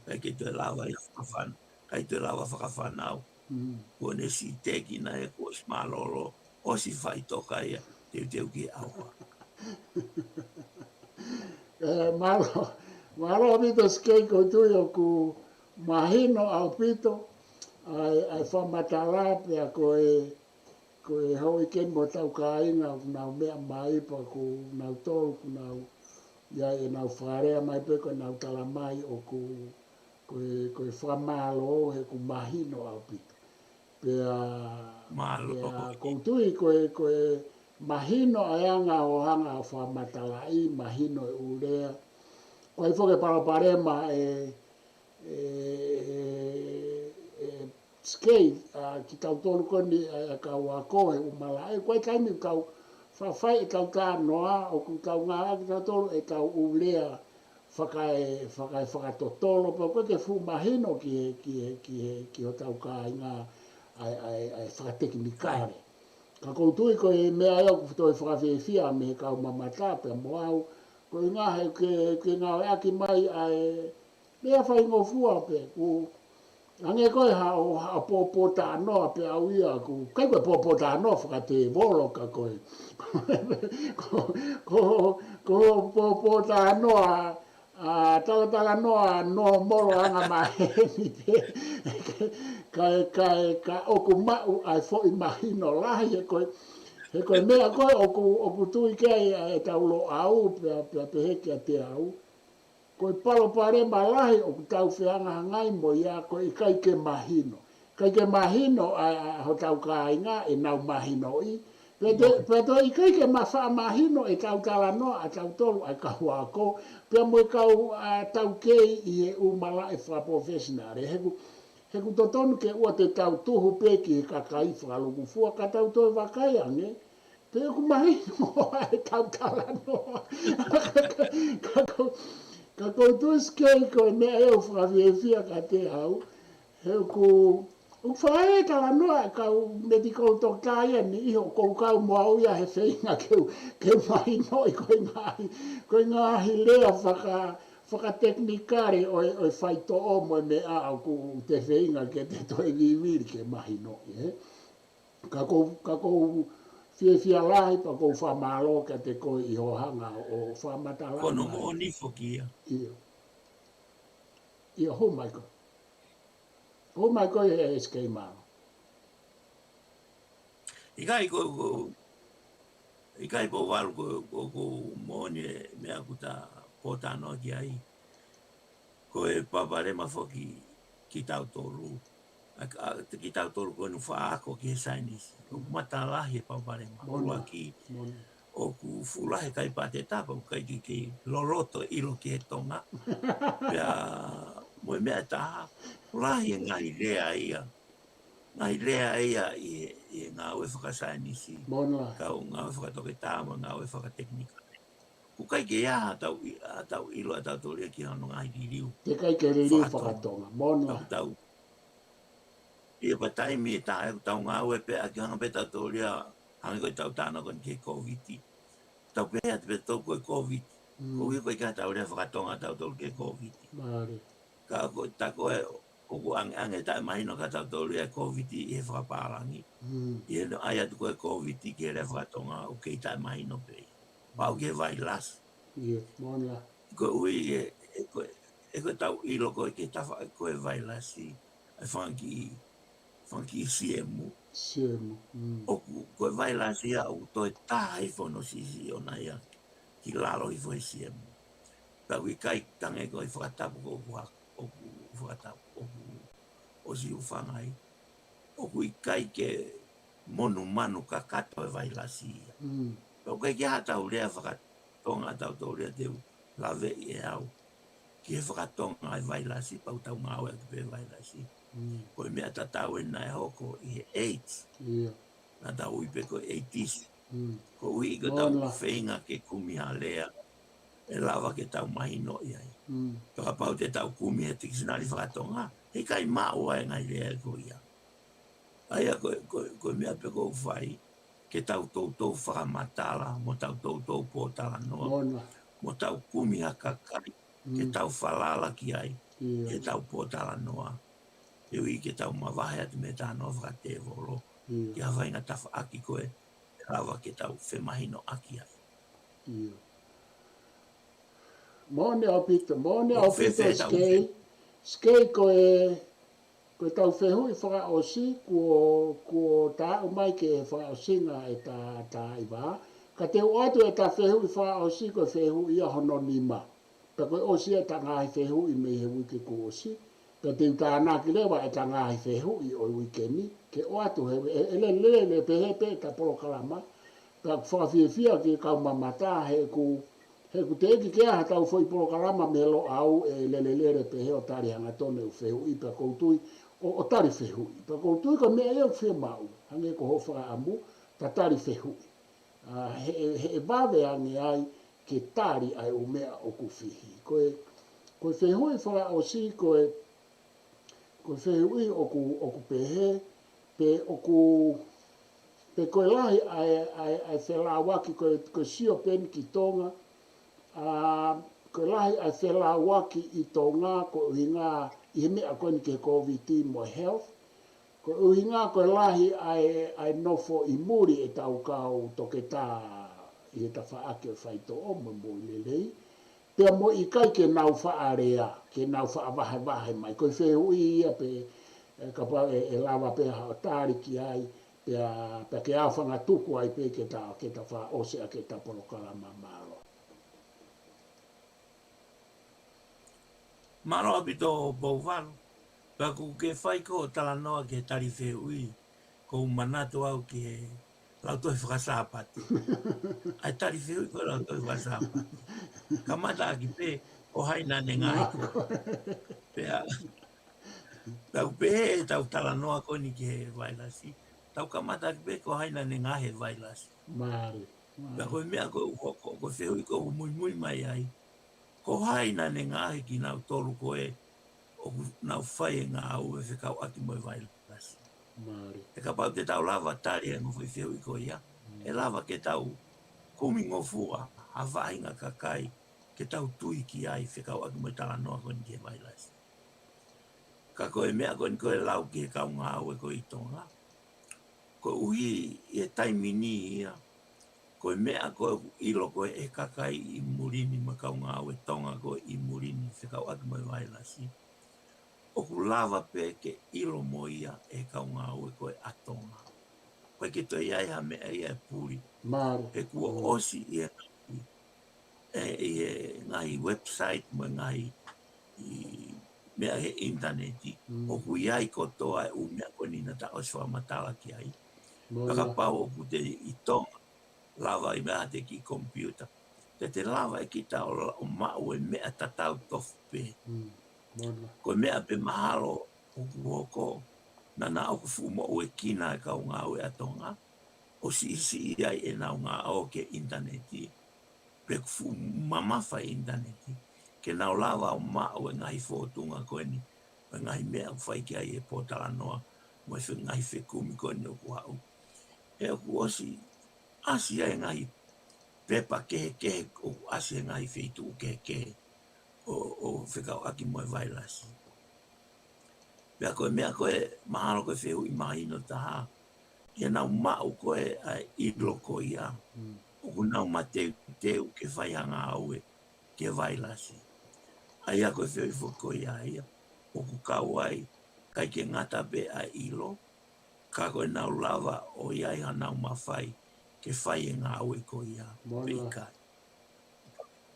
ʻikai ke toe lava ia fakafan-, ʻikai toe lava fakafanau. Ko ʻene siʻi tēkina ē kuo ʻosi mālōlō, ʻosi faʻitoka ia, teuteu ki he ʻauha. Ē, mālō, mālō ʻaupito Sikei, ʻoku ou tui ʻoku mahino ʻaupito ʻa e, ʻa e fakamatala pea ko e, ko e houʻeiki mo hotau kāinga ʻoku nau meʻa mai pea ʻoku nau tolu ʻoku nau ʻi ai ʻenau fakalea mai pē ko ʻenau tala mai ʻoku, ko e, ko e fakamālō he ʻoku mahino ʻaupito. Pea, pea ʻoku ou tui ko e, ko e mahino ʻa e anga hoʻo hanga ʻo fakamatalaʻi, mahino e ʻū lea. Ko e foʻi palopalema ē, ē, ē, Sikei, ʻa kitautolu ko eni ʻa e kau ako he ʻū malaʻe, ko e taimi ʻoku tau faʻa fai ʻetau talanoa, ʻoku tau ngāueʻaki kitautolu ʻetau ʻū lea fakae, fakae, fakatotolo, pea ʻoku ʻikai ke fuʻu mahino ki he, ki he, ki he, ki hotau kāinga ʻa e, ʻa e, ʻa e fakatekinikale. Ka ʻoku ou tui ko e meʻa ia ʻoku toe fakafiefia mei he kau mamata pea mo au, ko e ʻuhinga he ʻoku ke, ke ngāueʻaki mai ʻa e lea faingofua pē, ʻoku hangē ko e haʻo, haʻo pōpōtalanoa pē ʻau ia, ʻoku ʻikai ko e pōpōtalanoa fakatēvolo ka ko e, ko, ko, ko e pōpōtalanoa, ʻa, talatalanoa nōmolo angamaheni pē, kae, kae, ka ʻoku maʻu ʻa e foʻi mahino lahi, he ko e, he ko e meʻa ko ē ʻoku, ʻoku tui ki ai ʻa ʻetau Loʻau, pea, pea pehē kiate au. Ko e palopalema lahi ʻoku tau fehangahangai mo ia ko e ʻikai ke mahino. ʻIkai ke mahino ʻa, ʻa hotau kāinga ʻenau mahinoʻi. Pea te, pea toe ʻikai ke ma faʻa mahino ʻetau talanoa ʻa tautolu ʻa e kau ako. Pea mo e kau, ʻa, taukei ʻi he ʻū malaʻe fakaprofessional. He ʻoku, he ʻoku totonu ke ʻoua te tau tuhu pē ki he kakai fakalūkufua ka tau toe vakai ange pe ʻoku mahino ʻa ʻetau talanoa. Ka, ka, ka ʻoku, ka ʻoku ou tui Sikei ko e meʻa ē ʻoku fakafiefia kiate au. He ʻoku, ʻoku fai e talanoa e kau medical doctor ia ni ʻi hoʻo kau mo au ia he feinga ke u, ke mahinoʻi ko e ngaahi, ko e ngaahi lea faka, fakatekinikale ʻo e, ʻo e faitoʻo mo e meʻa ʻoku te feinga ke te toe vivili ke mahinoʻi, ē. Ka ʻoku, ka ʻoku ou fiefia lahi pea ʻoku ou fakamālō kiate koe ʻi hoʻo hanga ʻo fakamatala. Ko hono moʻoni foki ia. ʻIo. ʻIo, hū mai koe. Hū mai koe he S K mālō. ʻIkai ko, ko, ʻikai ko valu ko, ko, ko moʻoni e meʻa ʻoku ta pōtalanoa ki ai. Ko e palopalema foki kitautolu. ʻA, ʻa, kitautolu ko eni ʻoku faʻa ako ki he saienisi. ʻOku matalahi e palopalema. Moʻoni. ʻUluaki, moʻoni. ʻOku fuʻu lahi e kai pāteta pea ʻoku ʻikai ke, ke loloto ʻilo ki he Tonga. Pea mo e meʻa ʻe taha, lahi e ngaahi lea ia. Ngaahi lea ia ʻi he, ʻi he ngāue fakasaienisi. Moʻoni. Kau ngāue fakatoketā mo e ngāue fakatekinikale. ʻOku ʻikai ke ʻi ai haʻatau ʻi-, haʻatau ʻilo ʻatautolu ia ki hono ngaahi liliu. Teʻeki ai ke liliu fakatonga. Fakatonga. Moʻoni. Tau, tau. ʻIa pea taimi ʻe taha ʻoku tau ngāue pē ʻaki hanga pē ʻatautolu ia, hangē ko ʻetau talanoa ko eni ki he Kōviti. Tau pehē atu pē ʻatautolu ko e Kōviti. Mm. Koeʻuhi ʻoku ʻikai ke tau lea fakatonga ʻatautolu ki he Kōviti. Mālie. Ka ko e, tā ko ē ʻoku ʻangeʻange taʻemahino kia tautolu ia e Kōviti ʻi he fakapālangi. Mm. ʻI heʻene ʻai atu ko e Kōviti ki he lea fakatonga ʻoku kei taʻemahino pē ia. Pau ki he vailasi. ʻIa, moʻoni. Koeʻuhi ʻe, ʻe ko e, ʻe ko ʻetau ʻilo ko ē ki he tafaʻaki ko e vailasi, ʻa e fanga kiʻi, fanga kiʻi siemu. Siemu, mm. ʻOku, ko e vailasi ia ʻoku toe taha hifo hono siʻisiʻi ʻona ia ki lalo hifo he siemu. Pea ʻoku ʻikai, hangē ko e fakatapu ko ē ʻoku ha-, ʻoku fakatapu, ʻoku ʻosi hūfanga ai. ʻOku ʻikai ke monumanu kakato e vailasi ia. Mm. Pea ʻoku ʻikai ke ʻi ai haʻatau lea fakatonga ʻatautolu ia te u laveʻi ʻe au ki he fakatonga e vailasi, pea ʻoku tau ngāueʻaki pē vailasi. Mm. Ko e meʻa tatau eni naʻe hoko ʻi he AIDS. ʻIa. Naʻa tau ui pē ko e AIDS. Koeʻuhi ko ʻetau feinga ke kumi ha lea ʻe lava ke tau mahinoʻi ai. Pea kapau te tau kumi he tikisinale fakatonga, heʻikai maʻu ai e ngaahi lea ko ia. ʻA ia ko, ko, ko e meʻa pē ʻoku ou fai, ke tau toutou fakamatala, mo tau toutou pōtalanoa, mo tau kumi ha kakai, ke tau falala ki ai, ke tau pōtalanoa. Koeʻuhi ke tau mavahe atu mei he talanoa fakatēvolo, ki ha vaʻinga tafaʻaki ko ē, ʻe lava ke tau femahinoʻaki ai. ʻIo. Moʻoni ʻaupito, moʻoni ʻaupito, Skei. Skei, ko e, ko ʻetau fehuʻi fakaʻosi, kuo, kuo ta aʻu mai ki he fakaʻosinga ʻeta, ʻeta ʻi vā. Ka te u ʻoatu ʻeta fehuʻi fakaʻosi, ko e fehuʻi ia hono nima. Pea ko e ʻosi ia ʻeta ngaahi fehuʻi mei he uike kuo ʻosi. Pea te u tānaki leva ʻeta ngaahi fehuʻi ʻo e uike ni, ke ʻoatu he, ʻe, ʻe lele, lele, pehē pē ʻeta polokalama. Pea fakafiefia ki he kau mamata, he ʻoku, he ʻoku teʻeki ke ʻi ai haʻatau foʻi polokalama mei Loʻau ʻe lele, lele, pehē ʻo tali hangatonu e ʻū fehuʻi, pea ʻoku ou tui, ʻo, ʻo tali fehuʻi. Pea ʻoku ou tui ko e meʻa ia ʻoku fiemaʻu, hangē ko hoʻo fakaʻamu, ta tali fehuʻi. ʻA, he, he, he vave ange ai ke tali ʻa e ʻū meʻa ʻoku fihi. Ko e, ko e fehuʻi fakaʻosi, ko e, ko e fehuʻi ʻoku, ʻoku pehē, pe ʻoku, pe ko e lahi ʻa e, ʻa e, ʻa e felāuaki, ko e, ko e sio pē eni ki Tonga, ʻa, ko e lahi ʻa e felāuaki ʻi Tonga, ko e ʻuhinga ʻi he meʻa ko eni ki he Kōviti mo e health, ko e ʻuhinga ko e lahi ʻa e, ʻa e nofo ʻi muli ʻetau kau toketā ʻi he tafaʻaki ʻo e faitoʻo mo e moʻui lelei. Pea mo e ʻikai ke nau faʻa lea, ke nau faʻa vahevahe mai. Ko e fehuʻi ia pē, ʻe, kapau ʻe, ʻe lava pē haʻo tali ki ai, pea, pea ke aofangatuku ai pē ke ta, ke ta fakaʻosi ʻaki ʻeta polokalama. Mālō. Mālō ʻaupito Pouvalu. Pea ʻoku ke fai ko e talanoa ki he tali fehuʻi, ʻoku ou manatu au ki he lautohi fakasāpate. ʻA e tali fehuʻi ko e lautohi fakasāpate. Kamata ʻaki pē, ko hai naʻa ne ngaohi koe. Pea, pea ʻoku pehē ʻetau talanoa ko eni ki he vailasi. Tau kamata ʻaki pē, ko hai naʻa ne ngaohi e vailasi. Mālie. Pea ko e meʻa ko ē ʻoku hoko, ko e fehuʻi ko ē ʻoku muimui mai ai, ko hai naʻa ne ngaohi kinautolu ko ē ʻoku nau fai e ngāue fekauʻaki mo e vailasi. Mālie. He kapau te tau lava tali e ongo foʻi fehuʻi ko ia, ʻe lava ke tau kumi ngofua ha faʻahinga kakai ke tau tui ki ai fekauʻaki mo e talanoa ko eni ki he vailasi. Ka ko e meʻa ko eni ko e lau ki he kau ngāue ko ē ʻi Tonga. Koeʻuhi ʻi he taimi ni ia, ko e meʻa ko ē ʻoku ʻilo ko ē ʻe he kakai ʻi muli ni mo e kau ngāue Tonga ko ē ʻi muli ni fekauʻaki mo e vailasi, ʻoku lava pē ke ʻilo mo ia ʻe he kau ngāue ko ē ʻa Tonga. ʻOku ʻikai ke toe ʻi ai ha meʻa ia ʻe puli. Mālie. He kuo ʻosi ʻi he ngaahi, ʻe, ʻi he ngaahi website mo e ngaahi ʻi meʻa he ʻinitaneti, ʻoku ʻi ai kotoa e ʻū meʻa ko eni naʻa ta ʻosi fakamatala ki ai. Pea kapau ʻoku te ʻi Tonga, lava ʻi meʻa te ki computer. Te te lava ʻe kita ʻo la-, ʻo maʻu e meʻa tatau tofu pē. Ko e meʻa pē mahalo ʻoku hoko, naʻa na ʻoku fuʻu moʻuekina e kau ngāue ʻa Tonga, ʻo siʻisiʻi ai ʻenau ngāue ki he ʻinitaneti, pe ʻoku fuʻu mamafa e ʻinitaneti, ke nau lava ʻo maʻu e ngaahi fōtunga ko eni, mo e ngaahi meʻa ʻoku fai ki ai e pōtalanoa, mo e fe-, ngaahi fekumi ko eni ʻoku aʻu. He ʻoku ʻosi ʻasi ai e ngaahi pepa kehekehe, ʻoku ʻasi e ngaahi feituʻu kehekehe, ʻo, ʻo fekauʻaki mo e vailasi. Pea ko e meʻa ko ē mahalo ko e fehuʻi mahino taha, ʻi heʻenau maʻu ko ē ʻa e ʻilo ko ia, ʻoku nau mateuteu ke fai ha ngāue ki he vailasi. ʻA ia ko e fehuʻi foki ko ia ia, ʻoku kau ai, ʻikai ke ngata pē ʻa e ʻilo, ka ko ʻenau lava ʻo ʻi ai hanau mafai ke fai e ngāue ko ia pe ʻikai.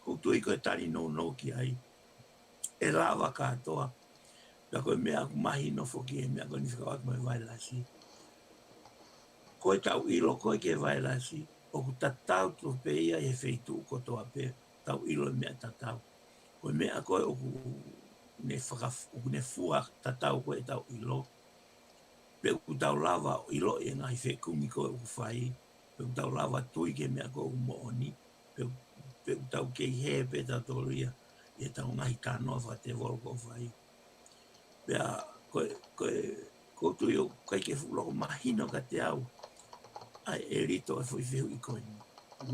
ʻOku ou tui ko e tali nounou ki ai, ʻe lava kātoa. Pea ko e meʻa ʻoku mahino foki he meʻa ko eni fekauʻaki mo e vailasi, ko ʻetau ʻilo ko ē ki he vailasi, ʻoku tatau tofu pē ia he feituʻu kotoa pē, tau ʻilo e meʻa tatau. Ko e meʻa ko ē ʻoku ne fakaf-, ʻoku ne fua tatau ko ē ʻetau ʻilo, pe ʻoku tau lava ʻo ʻiloʻi e ngaahi fekumi ko ē ʻoku fai, pe ʻoku tau lava tui ki he meʻa ko ē ʻoku moʻoni, pe, pe ʻoku tau kei hē pē tautolu ia ʻi heʻetau ngaahi talanoa fakatēvolo ko ē ʻoku fai. Pea ko e, ko e, ʻoku ou tui ʻoku ʻikai ke fuʻu loko mahino kiate au ʻa e ʻelito ʻo e foʻi fehuʻi ko eni.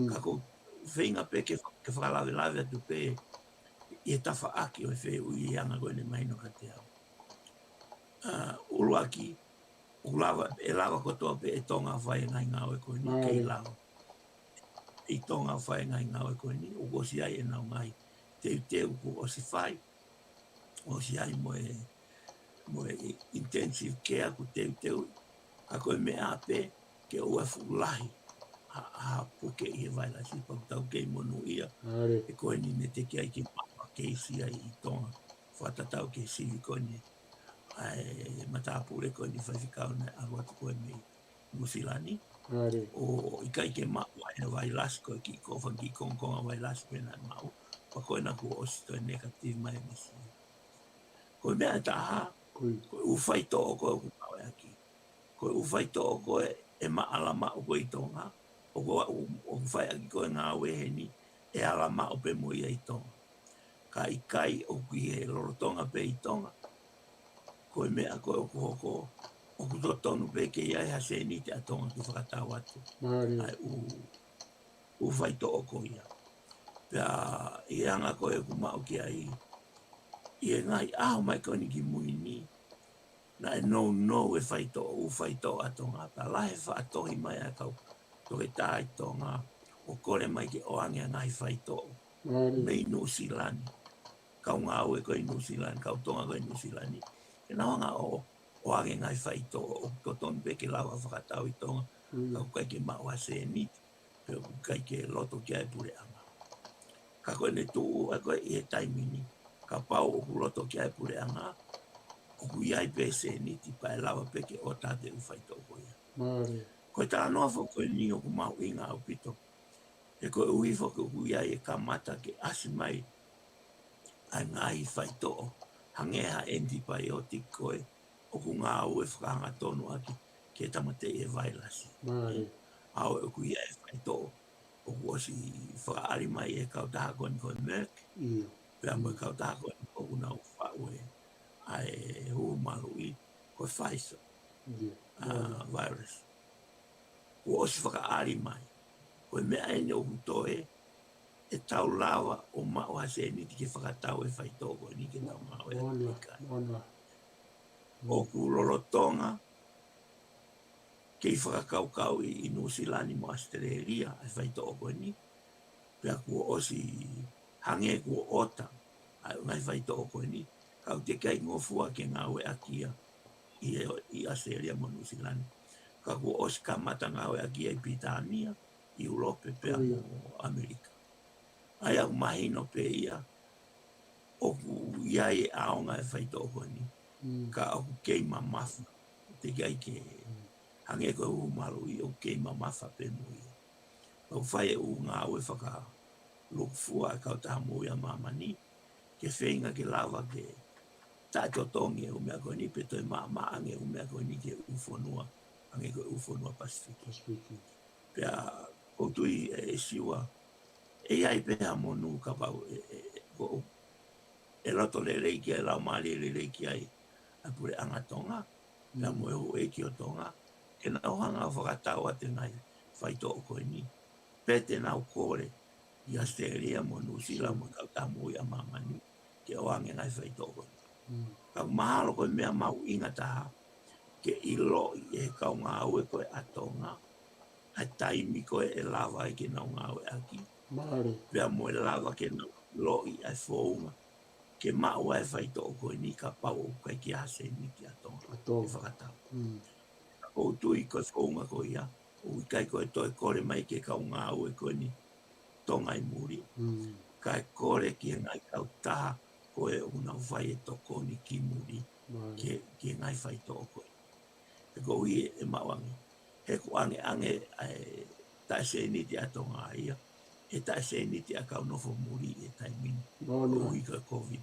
Ka ʻoku ou feinga pē ke, ke fakalavelave atu pē ʻi he tafaʻaki ʻo e fehuʻi ʻi he anga ko eni ʻe mahino kiate au. ʻUluaki, ʻoku lava, ʻe lava kotoa pē ʻe Tonga ʻo fai e ngaahi ngāue ko eni? Kei lava ʻe Tonga ʻo fai e ngaahi ngāue ko eni. ʻOku ʻosi ʻi ai ʻenau ngaahi teuteu kuo ʻosi fai, ʻosi ʻi ai mo e, mo e intensive care kuo teuteu. Ka ko e meʻa pē ke ʻoua ʻe fuʻu lahi ha, ha puke ʻi he vailasi, pea ʻoku tau kei monūʻia he ko eni ne teʻeki ai ke maʻu ha keisi ai ʻi Tonga, fakatatau ki he sivi ko eni ʻa e matāpule ko eni faifekau naʻe ʻalu atu ko ē mei Nuʻusila ni. ʻOku ʻikai ke maʻu ai e vailasi ko ē, kiʻi ko e fanga kiʻi kongokonga vailasi pē naʻe maʻu, pea ko ena kuo ʻosi toe negative mai e meʻa. Ko e meʻa ʻe taha, ko e ʻū faitoʻo ko ē ʻoku ngāueʻaki. Ko e ʻū faitoʻo ko ē ʻe maʻala maʻu ko ē ʻi Tonga, ʻoku, ʻoku faiʻaki ko ē ngāue heni, ʻe ala maʻu pē mo ia ʻi Tonga. Ka ʻikai, ʻoku ʻi he lolotonga pē ʻi Tonga. Ko e meʻa ko ē ʻoku hoko, ʻoku totonu pē ke ʻi ai ha sēniti ʻa Tonga ke fakatau atu ʻa e ʻū, ʻū faitoʻo ko ia. Pea ʻi he anga ko ē ʻoku maʻu ki ai, ʻi he ngaahi ʻaho mai ko eni ki mui ni, naʻe nounou e faitoʻo, ʻū faitoʻo ʻa Tonga, pea lahi e faʻa tohi mai ʻa e kau toketā ʻi Tonga ʻo kole mai ke ʻoange ʻa e ngaahi faitoʻo mei Nuʻusila ni. Kau ngāue ko ē ʻi Nuʻusila ni, kau Tonga ko ē ʻi Nuʻusila ni, ke nau hanga ʻo, ʻoange e ngaahi faitoʻo ʻoku totonu pē ke lava fakatau ʻi Tonga, ka ʻoku ʻikai ke maʻu ha sēniti, pe ʻoku ʻikai ke loto ki ai e puleʻanga. Ka ko ʻene tuʻu ʻa ko ē ʻi he taimi ni, kapau ʻoku loto ki ai e puleʻanga, ʻoku ʻi ai pē sēniti pea ʻe lava pē ke ʻota atu e ʻū faitoʻo ko ia. Ko e talanoa foki ko eni ʻoku mahuʻinga ʻaupito. He koeʻuhi foki ʻoku ʻi ai e kamata ke ʻasi mai ʻa e ngaahi faitoʻo, hangē ha antibiotic ko ē ʻoku ngāue fakahangatonu ʻaki ke tāmateʻi e vailasi. ʻA ia ʻoku ʻi ai e faitoʻo ʻoku ʻosi fakaʻali mai ʻe he kautaha ko eni ko e Merck, pea mo e kautaha ko eni ʻoku nau faʻu e, ʻa e huhu maluʻi ko e Pfizer, ʻa, virus. Kuo ʻosi fakaʻali mai. Ko e meʻa eni ʻoku toe, ʻe tau lava ʻo maʻu ha sēniti ke fakatau e faitoʻo ko eni ke tau ngāueʻaki. ʻOku lolotonga kei fakakaukauʻi ʻi Nuʻusila ni mo ʻAositelēlia ʻa e faitoʻo ko eni. Pea kuo ʻosi hangē kuo ʻota ʻa e ngaahi faitoʻo ko eni, ka ʻoku teʻeki ai ngofua ke ngāueʻaki ia ʻi, ʻi ʻAositelēlia mo Nuʻusila ni. Ka kuo ʻosi kamata ngāueʻaki ia ʻi Pilitānia, ʻIulope pea mo ʻAmelika. ʻA ia ʻoku mahino pē ia ʻoku ʻi ai e ʻaonga e faitoʻo ko eni, ka ʻoku kei mamafa. Teʻeki ai ke hangē ko e huhu maluʻi, ʻoku kei mamafa pē mo ia. ʻOku fai e ʻū ngāue fakalūkufua e Kautaha Moʻui ʻa Māmani ke feinga ke lava ke taʻetotongi e ʻū meʻa ko eni pe toe maʻamaʻa ange e ʻū meʻa ko eni ki he ʻū fonua, hangē ko e ʻū fonua Pasifiki. Pea ʻoku ou tui ʻe, ʻe Siua, ʻe ʻi ai pē ha monū kapau ʻe, ʻe, ʻe, ko ʻe loto lelei ki ai, laumālie lelei ki ai ʻa e puleʻanga Tonga, pea mo e houʻeiki ʻo Tonga, ke nau hanga ʻo fakatau atu e ngaahi faitoʻo ko eni. Pe te nau kole ʻi ʻAositelēlia mo Nuʻusila mo e Kautaha Moʻui ʻa Māmani ke ʻoange e ngaahi faitoʻo ko eni. Ka ʻoku mahalo ko e meʻa mahuʻinga taha ke ʻiloʻi ʻe he kau ngāue ko ē ʻa Tonga ʻa e taimi ko ē ʻe lava ai ke nau ngāueʻaki. Pea mo e lava ke nau ʻiloʻi ʻa e founga ke maʻu ai e faitoʻo ko eni kapau ʻoku ʻikai ke ʻi ai ha sēniti ʻa Tonga ke fakatau. Ka ʻoku ou tui ko e founga ko ia, ʻoku ʻikai ko e toe kole mai ki he kau ngāue ko eni Tonga ʻi muli, kae kole ki he ngaahi kautaha ko ē ʻoku nau fai e tokoni ki muli ki he, ki he ngaahi faitoʻo ko ē. He koeʻuhi ʻe maʻu ange, he ʻoku ʻangeʻange ʻa e taʻe sēniti ʻa Tonga ia, he taʻe sēniti ʻa e kau nofo muli he taimi ni, koeʻuhi ko e Covid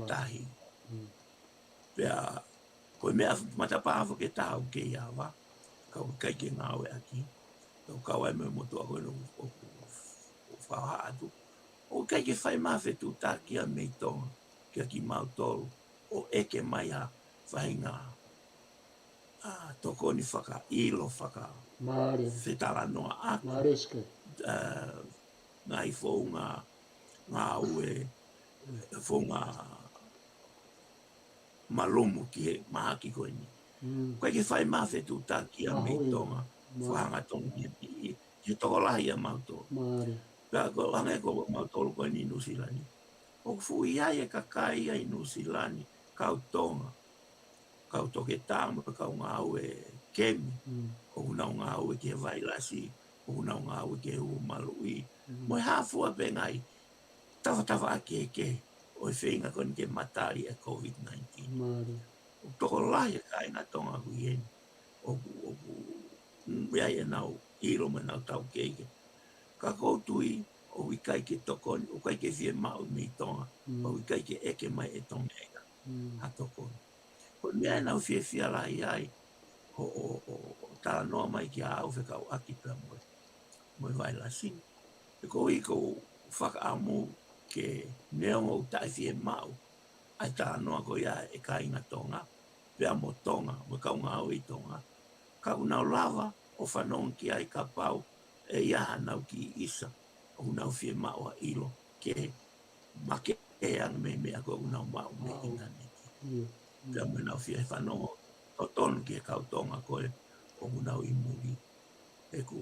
tahi. Pea ko e meʻa matapā foki ʻe taha ʻoku kei ava, ka ʻoku ʻikai ke ngāueʻaki, ʻo kau ai mo e motuʻa ko eni ʻoku, ʻoku, ʻoku fakahoha atu. ʻOku ʻikai ke fai mai ha fetuʻutaki ia mei Tonga kia kimautolu ʻo ʻeke mai ha faʻahinga, ʻa, tokoni fakaʻilo, faka- Mālie. fetalanoaʻaki, Mālie, Skeha. ʻa, ngaahi founga ngāue, founga malumu ki he mahaki ko eni. Mm. ʻOku ʻikai ke fai mai ha fetuʻutaki ia mei Tonga, fakahangatonu Tonga ki he, ki he tokolahi ʻiate kimautolu. Mālie. Pea ko e hangē ko kimautolu ko eni ʻi Nuʻusila ni, ʻoku fuʻu ʻi ai e kakai ia ʻi Nuʻusila ni, kau Tonga, kau toketā mo e kau ngāue kemi, Mm. ʻoku nau ngāue ki he vailasi, ʻoku nau ngāue ki he uho maluʻi, Mm. mo e hā fua pē ngaahi tafatafaaʻi kehekehe ʻo e feinga ko eni ke matali e COVID nineteen. Mālie. ʻOku tokolahi e kāinga Tonga ʻoku ʻi heni, ʻoku, ʻoku, mm, ʻi ai ʻenau ʻilo mo ʻenau taukei. Ka ʻoku ou tui ʻoku ʻikai ke tokoni, ʻoku ʻikai ke fiemaʻu mei Tonga, Mm. ʻoku ʻikai ke ʻeke mai ʻe Tonga ia Mm. ha tokoni. Ko e meʻa ʻoku nau fiefia lahi ai, ʻo, ʻo, ʻo, ʻo talanoa mai kia au fekauʻaki pea mo e, mo e vailasi. He ko e ʻuhi ʻoku ou fakaʻamu ke, neongo ʻoku taʻefiemaʻu ʻa e talanoa ko ia ʻa e kāinga Tonga, pea mo Tonga, mo e kau ngāue ʻi Tonga, ka ʻoku nau lava ʻo fanongo ki ai kapau ʻe ʻi ai haʻanau kiʻi ʻisa ʻoku nau fiemaʻu ha ʻilo kehe, makehe ange mei he meʻa ko ē ʻoku nau maʻu mei he ʻinitaneti. Pea mo ʻenau fie fanongo totonu ki he kau Tonga ko ē ʻoku nau ʻi muli. He ʻoku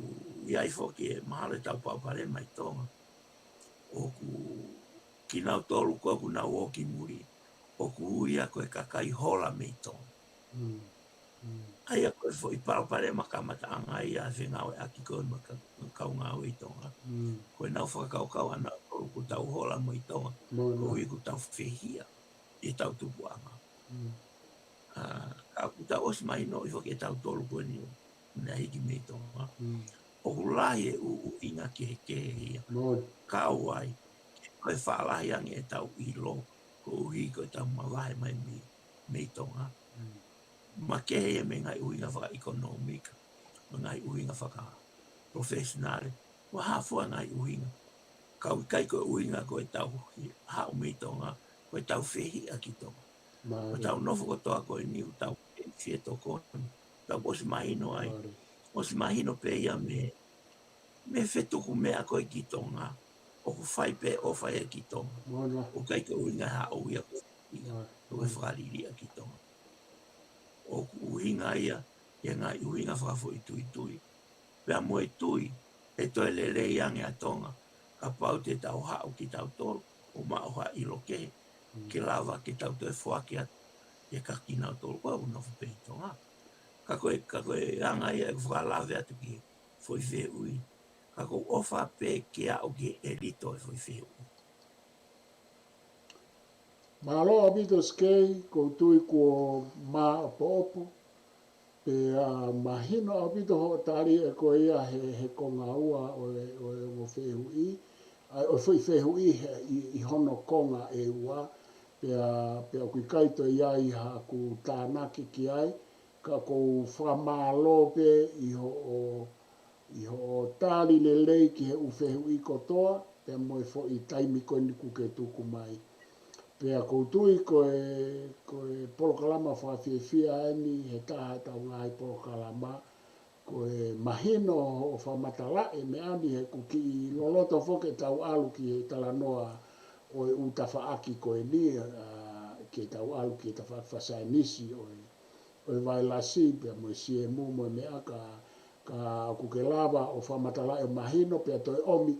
ʻi ai foki e mahalo ʻetau palopalema ʻi Tonga, ʻoku kinautolu ko ē ʻoku nau ō ki muli, ʻoku ui ia ko e kakai hola mei Tonga. Mm. Mm. ʻA ia ko e foʻi palopalema kamataʻanga ia ʻa e fengāueʻaki ko ē mo e ka-, kau ngāue ʻi Tonga. Mm. Ko ʻenau fakakaukau ʻanautolu ʻoku tau hola mo ʻi Tonga, Mālie. Koeʻuhi ʻoku tau fehiʻa ʻi heʻetau tupuʻanga. Mm. ʻA, ka ʻoku tau ʻosi mahinoʻi foki ʻe tautolu ko eni ʻoku nau hiki mei Tonga, Mm. ʻoku lahi e ʻū ʻuhinga kehekehe ia. Mālie. Kau ai, ko e faʻa lahi ange ʻetau ʻilo, koeʻuhi ko ʻetau mavahe mai mei, mei Tonga. Mm. Makehe ia mei he ngaahi ʻuhinga fakaʻekonōmika, mo e ngaahi ʻuhinga fakapalofesinale, mo e hā fua e ngaahi ʻuhinga. Ka ʻoku ʻikai ko e ʻuhinga ko ʻetau hi-, haʻu mei Tonga, ko ʻetau fehiʻa ki Tonga. Mālie. Ko ʻetau nofo kotoa ko eni ʻoku tau fie tokoni. Tau ʻosi mahino ai. Mālie. ʻOsi mahino pē ia mei, mei he fetuku meʻa ko ē ki Tonga, ʻoku fai pē ʻofa ia ki Tonga. Mālie. ʻOku ʻikai ko e ʻuhinga haʻu ia ko ia, Mālie. ʻo e fakaliliʻa ki Tonga. ʻOku ʻuhinga ia, ʻi he ngaahi ʻuhinga fakafoʻituitui. Pea mo e tui, ʻe toe lelei ange ʻa Tonga, kapau te tau haʻu kitautolu, ʻo maʻu ha ʻilo kehe, Mm. ke lava ke tau toe foaki atu, ʻe ka kinautolu ko ē ʻoku nofo pē ʻi Tonga. Ka ko e, ka ko e anga ia ʻeku fakalave atu ki he foʻi fehuʻi. Ka ʻoku ou ʻofa pē ke aʻu ki he ʻelito e foʻi fehuʻi. Mālō ʻaupito Skei, ʻoku ou tui kuo māʻopoʻopo, pea mahino ʻaupito hoʻo tali ē ko ia he, he konga ua ʻo e, ʻo e ongo fehuʻi, ʻa, ʻo e foʻi fehuʻi he, ʻi, ʻi hono konga ʻe ua, pea, pea ʻoku ʻikai toe ʻi ai haʻaku tānaki ki ai, ka ʻoku ou fakamālō pē ʻi hoʻo, ʻi hoʻo tali lelei ki he ʻū fehuʻi kotoa, pea mo e foʻi taimi ko eni kuo ke tuku mai. Pea ʻoku ou tui ko e, ko e polokalama fakafiefia eni he taha ʻetau ngaahi polokalama, ko e mahino hoʻo fakamatalaʻi e meʻa ni he ʻoku kiʻi loloto foki ʻetau ʻalu ki he talanoa ʻo e ʻū tafaʻaki ko eni, ʻa, ke tau ʻalu ki he tafaʻaki fakasaienisi ʻo e ʻo e vailasi pea mo e siemu mo e meʻa ka, ka ʻoku ke lava ʻo fakamatalaʻi ʻo mahino pea toe ʻomi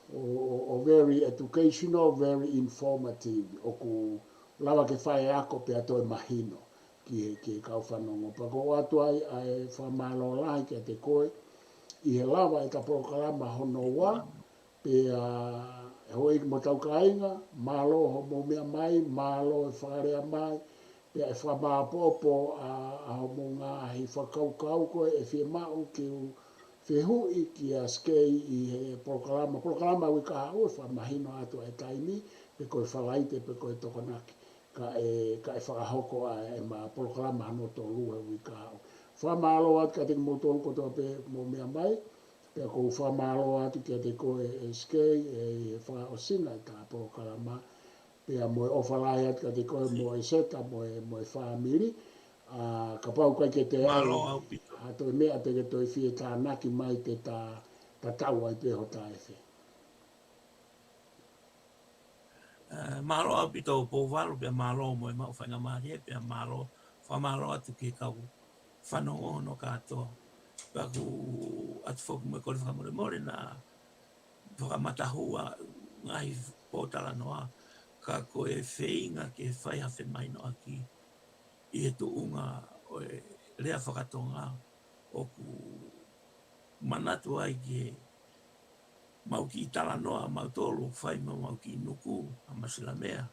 ʻo, ʻo, ʻo very educational, very informative. ʻOku lava ke faiako pea toe mahino ki he, ki he kau fanongo. Pea ʻoku ou ʻoatu ai ʻa e fakamālō lahi kiate koe ʻi he lava ʻeta polokalama hono ua, Pea, ʻe houʻeiki mo hotau kāinga, mālō hoʻomou meʻa mai, mālō e fakalea mai, pea ʻe fakamāʻopoʻopo ʻa, ʻa hoʻomou ngaahi fakakaukau ko ē ʻe fiemaʻu ke u fehuʻi kia Skei ʻi he polokalama. Polokalama uike kahaʻu ʻe fakamahino atu ʻa e taimi, pe ko e Falaite, pe ko e Tokonaki. Ka ʻe, ka ʻe fakahoko ʻa ʻema polokalama hono tolu he uike kahaʻu. Fakamālō atu kiate kimoutolu kotoa pē mou meʻa mai. Pea ʻoku ou fakamālō atu kiate koe ʻe Skei, ʻi he fakaʻosinga ʻetau polokalama. Pea mo e ʻofa lahi atu kiate koe mo e Seta, mo e, mo e fāmili. ʻA, kapau ʻoku ʻikai ke toe ʻi ai ha toe meʻa te ke toe fie tānaki mai te ta, ta tau ai pē hota efe. ʻE, mālō ʻaupito Pouvalu, pea mālō mo e maʻu faingamālie, pea mālō, fakamālō atu ki he kau fanongo hono kātoa. Pea ʻoku ʻoatu foki mo e kole fakamolemole naʻa fakamatahua ngaahi pōtalanoa, ka ko e feinga ke fai ha femahinoʻaki ʻi he tuʻunga ʻo e lea fakatonga ʻoku manatu ai ke mau kiʻi talanoa, mautolu ʻoku fai mo mau kiʻi nuku ʻa Masilamea.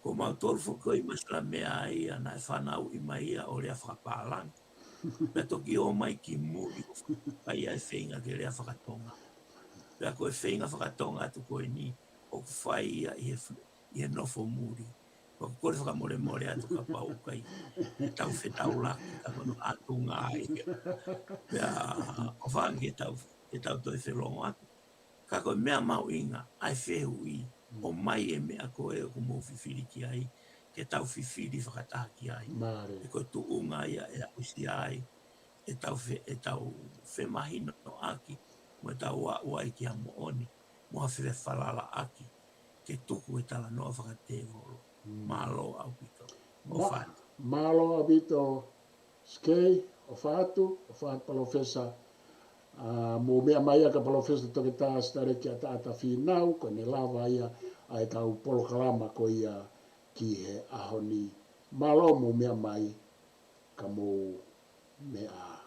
Ko mautolu foki ʻi Masilamea ai ʻa naʻe fanauʻi mai ia ʻo lea fakapālangi. Pea toki ō mai ki muli ʻo fai ai feinga ke lea fakatonga. Pea ko e feinga fakatonga atu ko eni, ʻoku fai ia ʻi he, ʻi he nofo muli. Pea ʻoku kole fakamolemole atu kapau ʻoku ʻikai ke tau fetaulaki, ka ko hono ʻatunga ia. Pea ʻofa ange ke tau, ke tau toe felongo atu. Ka ko e meʻa mahuʻinga, ʻa e fehuʻi, ʻomai e meʻa ko ē ʻoku mou fifili ki ai, ke tau fifili fakataha ki ai. He ko e tuʻunga ia ʻe aʻusia ai ʻetau fe-, ʻetau femahinoʻaki, mo ʻetau aʻu ai ki ha moʻoni, mo ha fefalalaʻaki, ke tuku e talanoa fakatēvolo. Mālō ʻaupito. ʻOfa atu. Mālō ʻaupito Skei, ʻofa atu, ʻofa atu Palōfesa. ʻA, mou meʻa mai ia kia Palōfesa Toketā Sitaleki ʻAtaʻata Fīnau, ko ʻene lava ia ʻa ʻetau polokalama ko ia ki he ʻaho ni. Mālō mou meʻa mai, ka mou meʻa ā.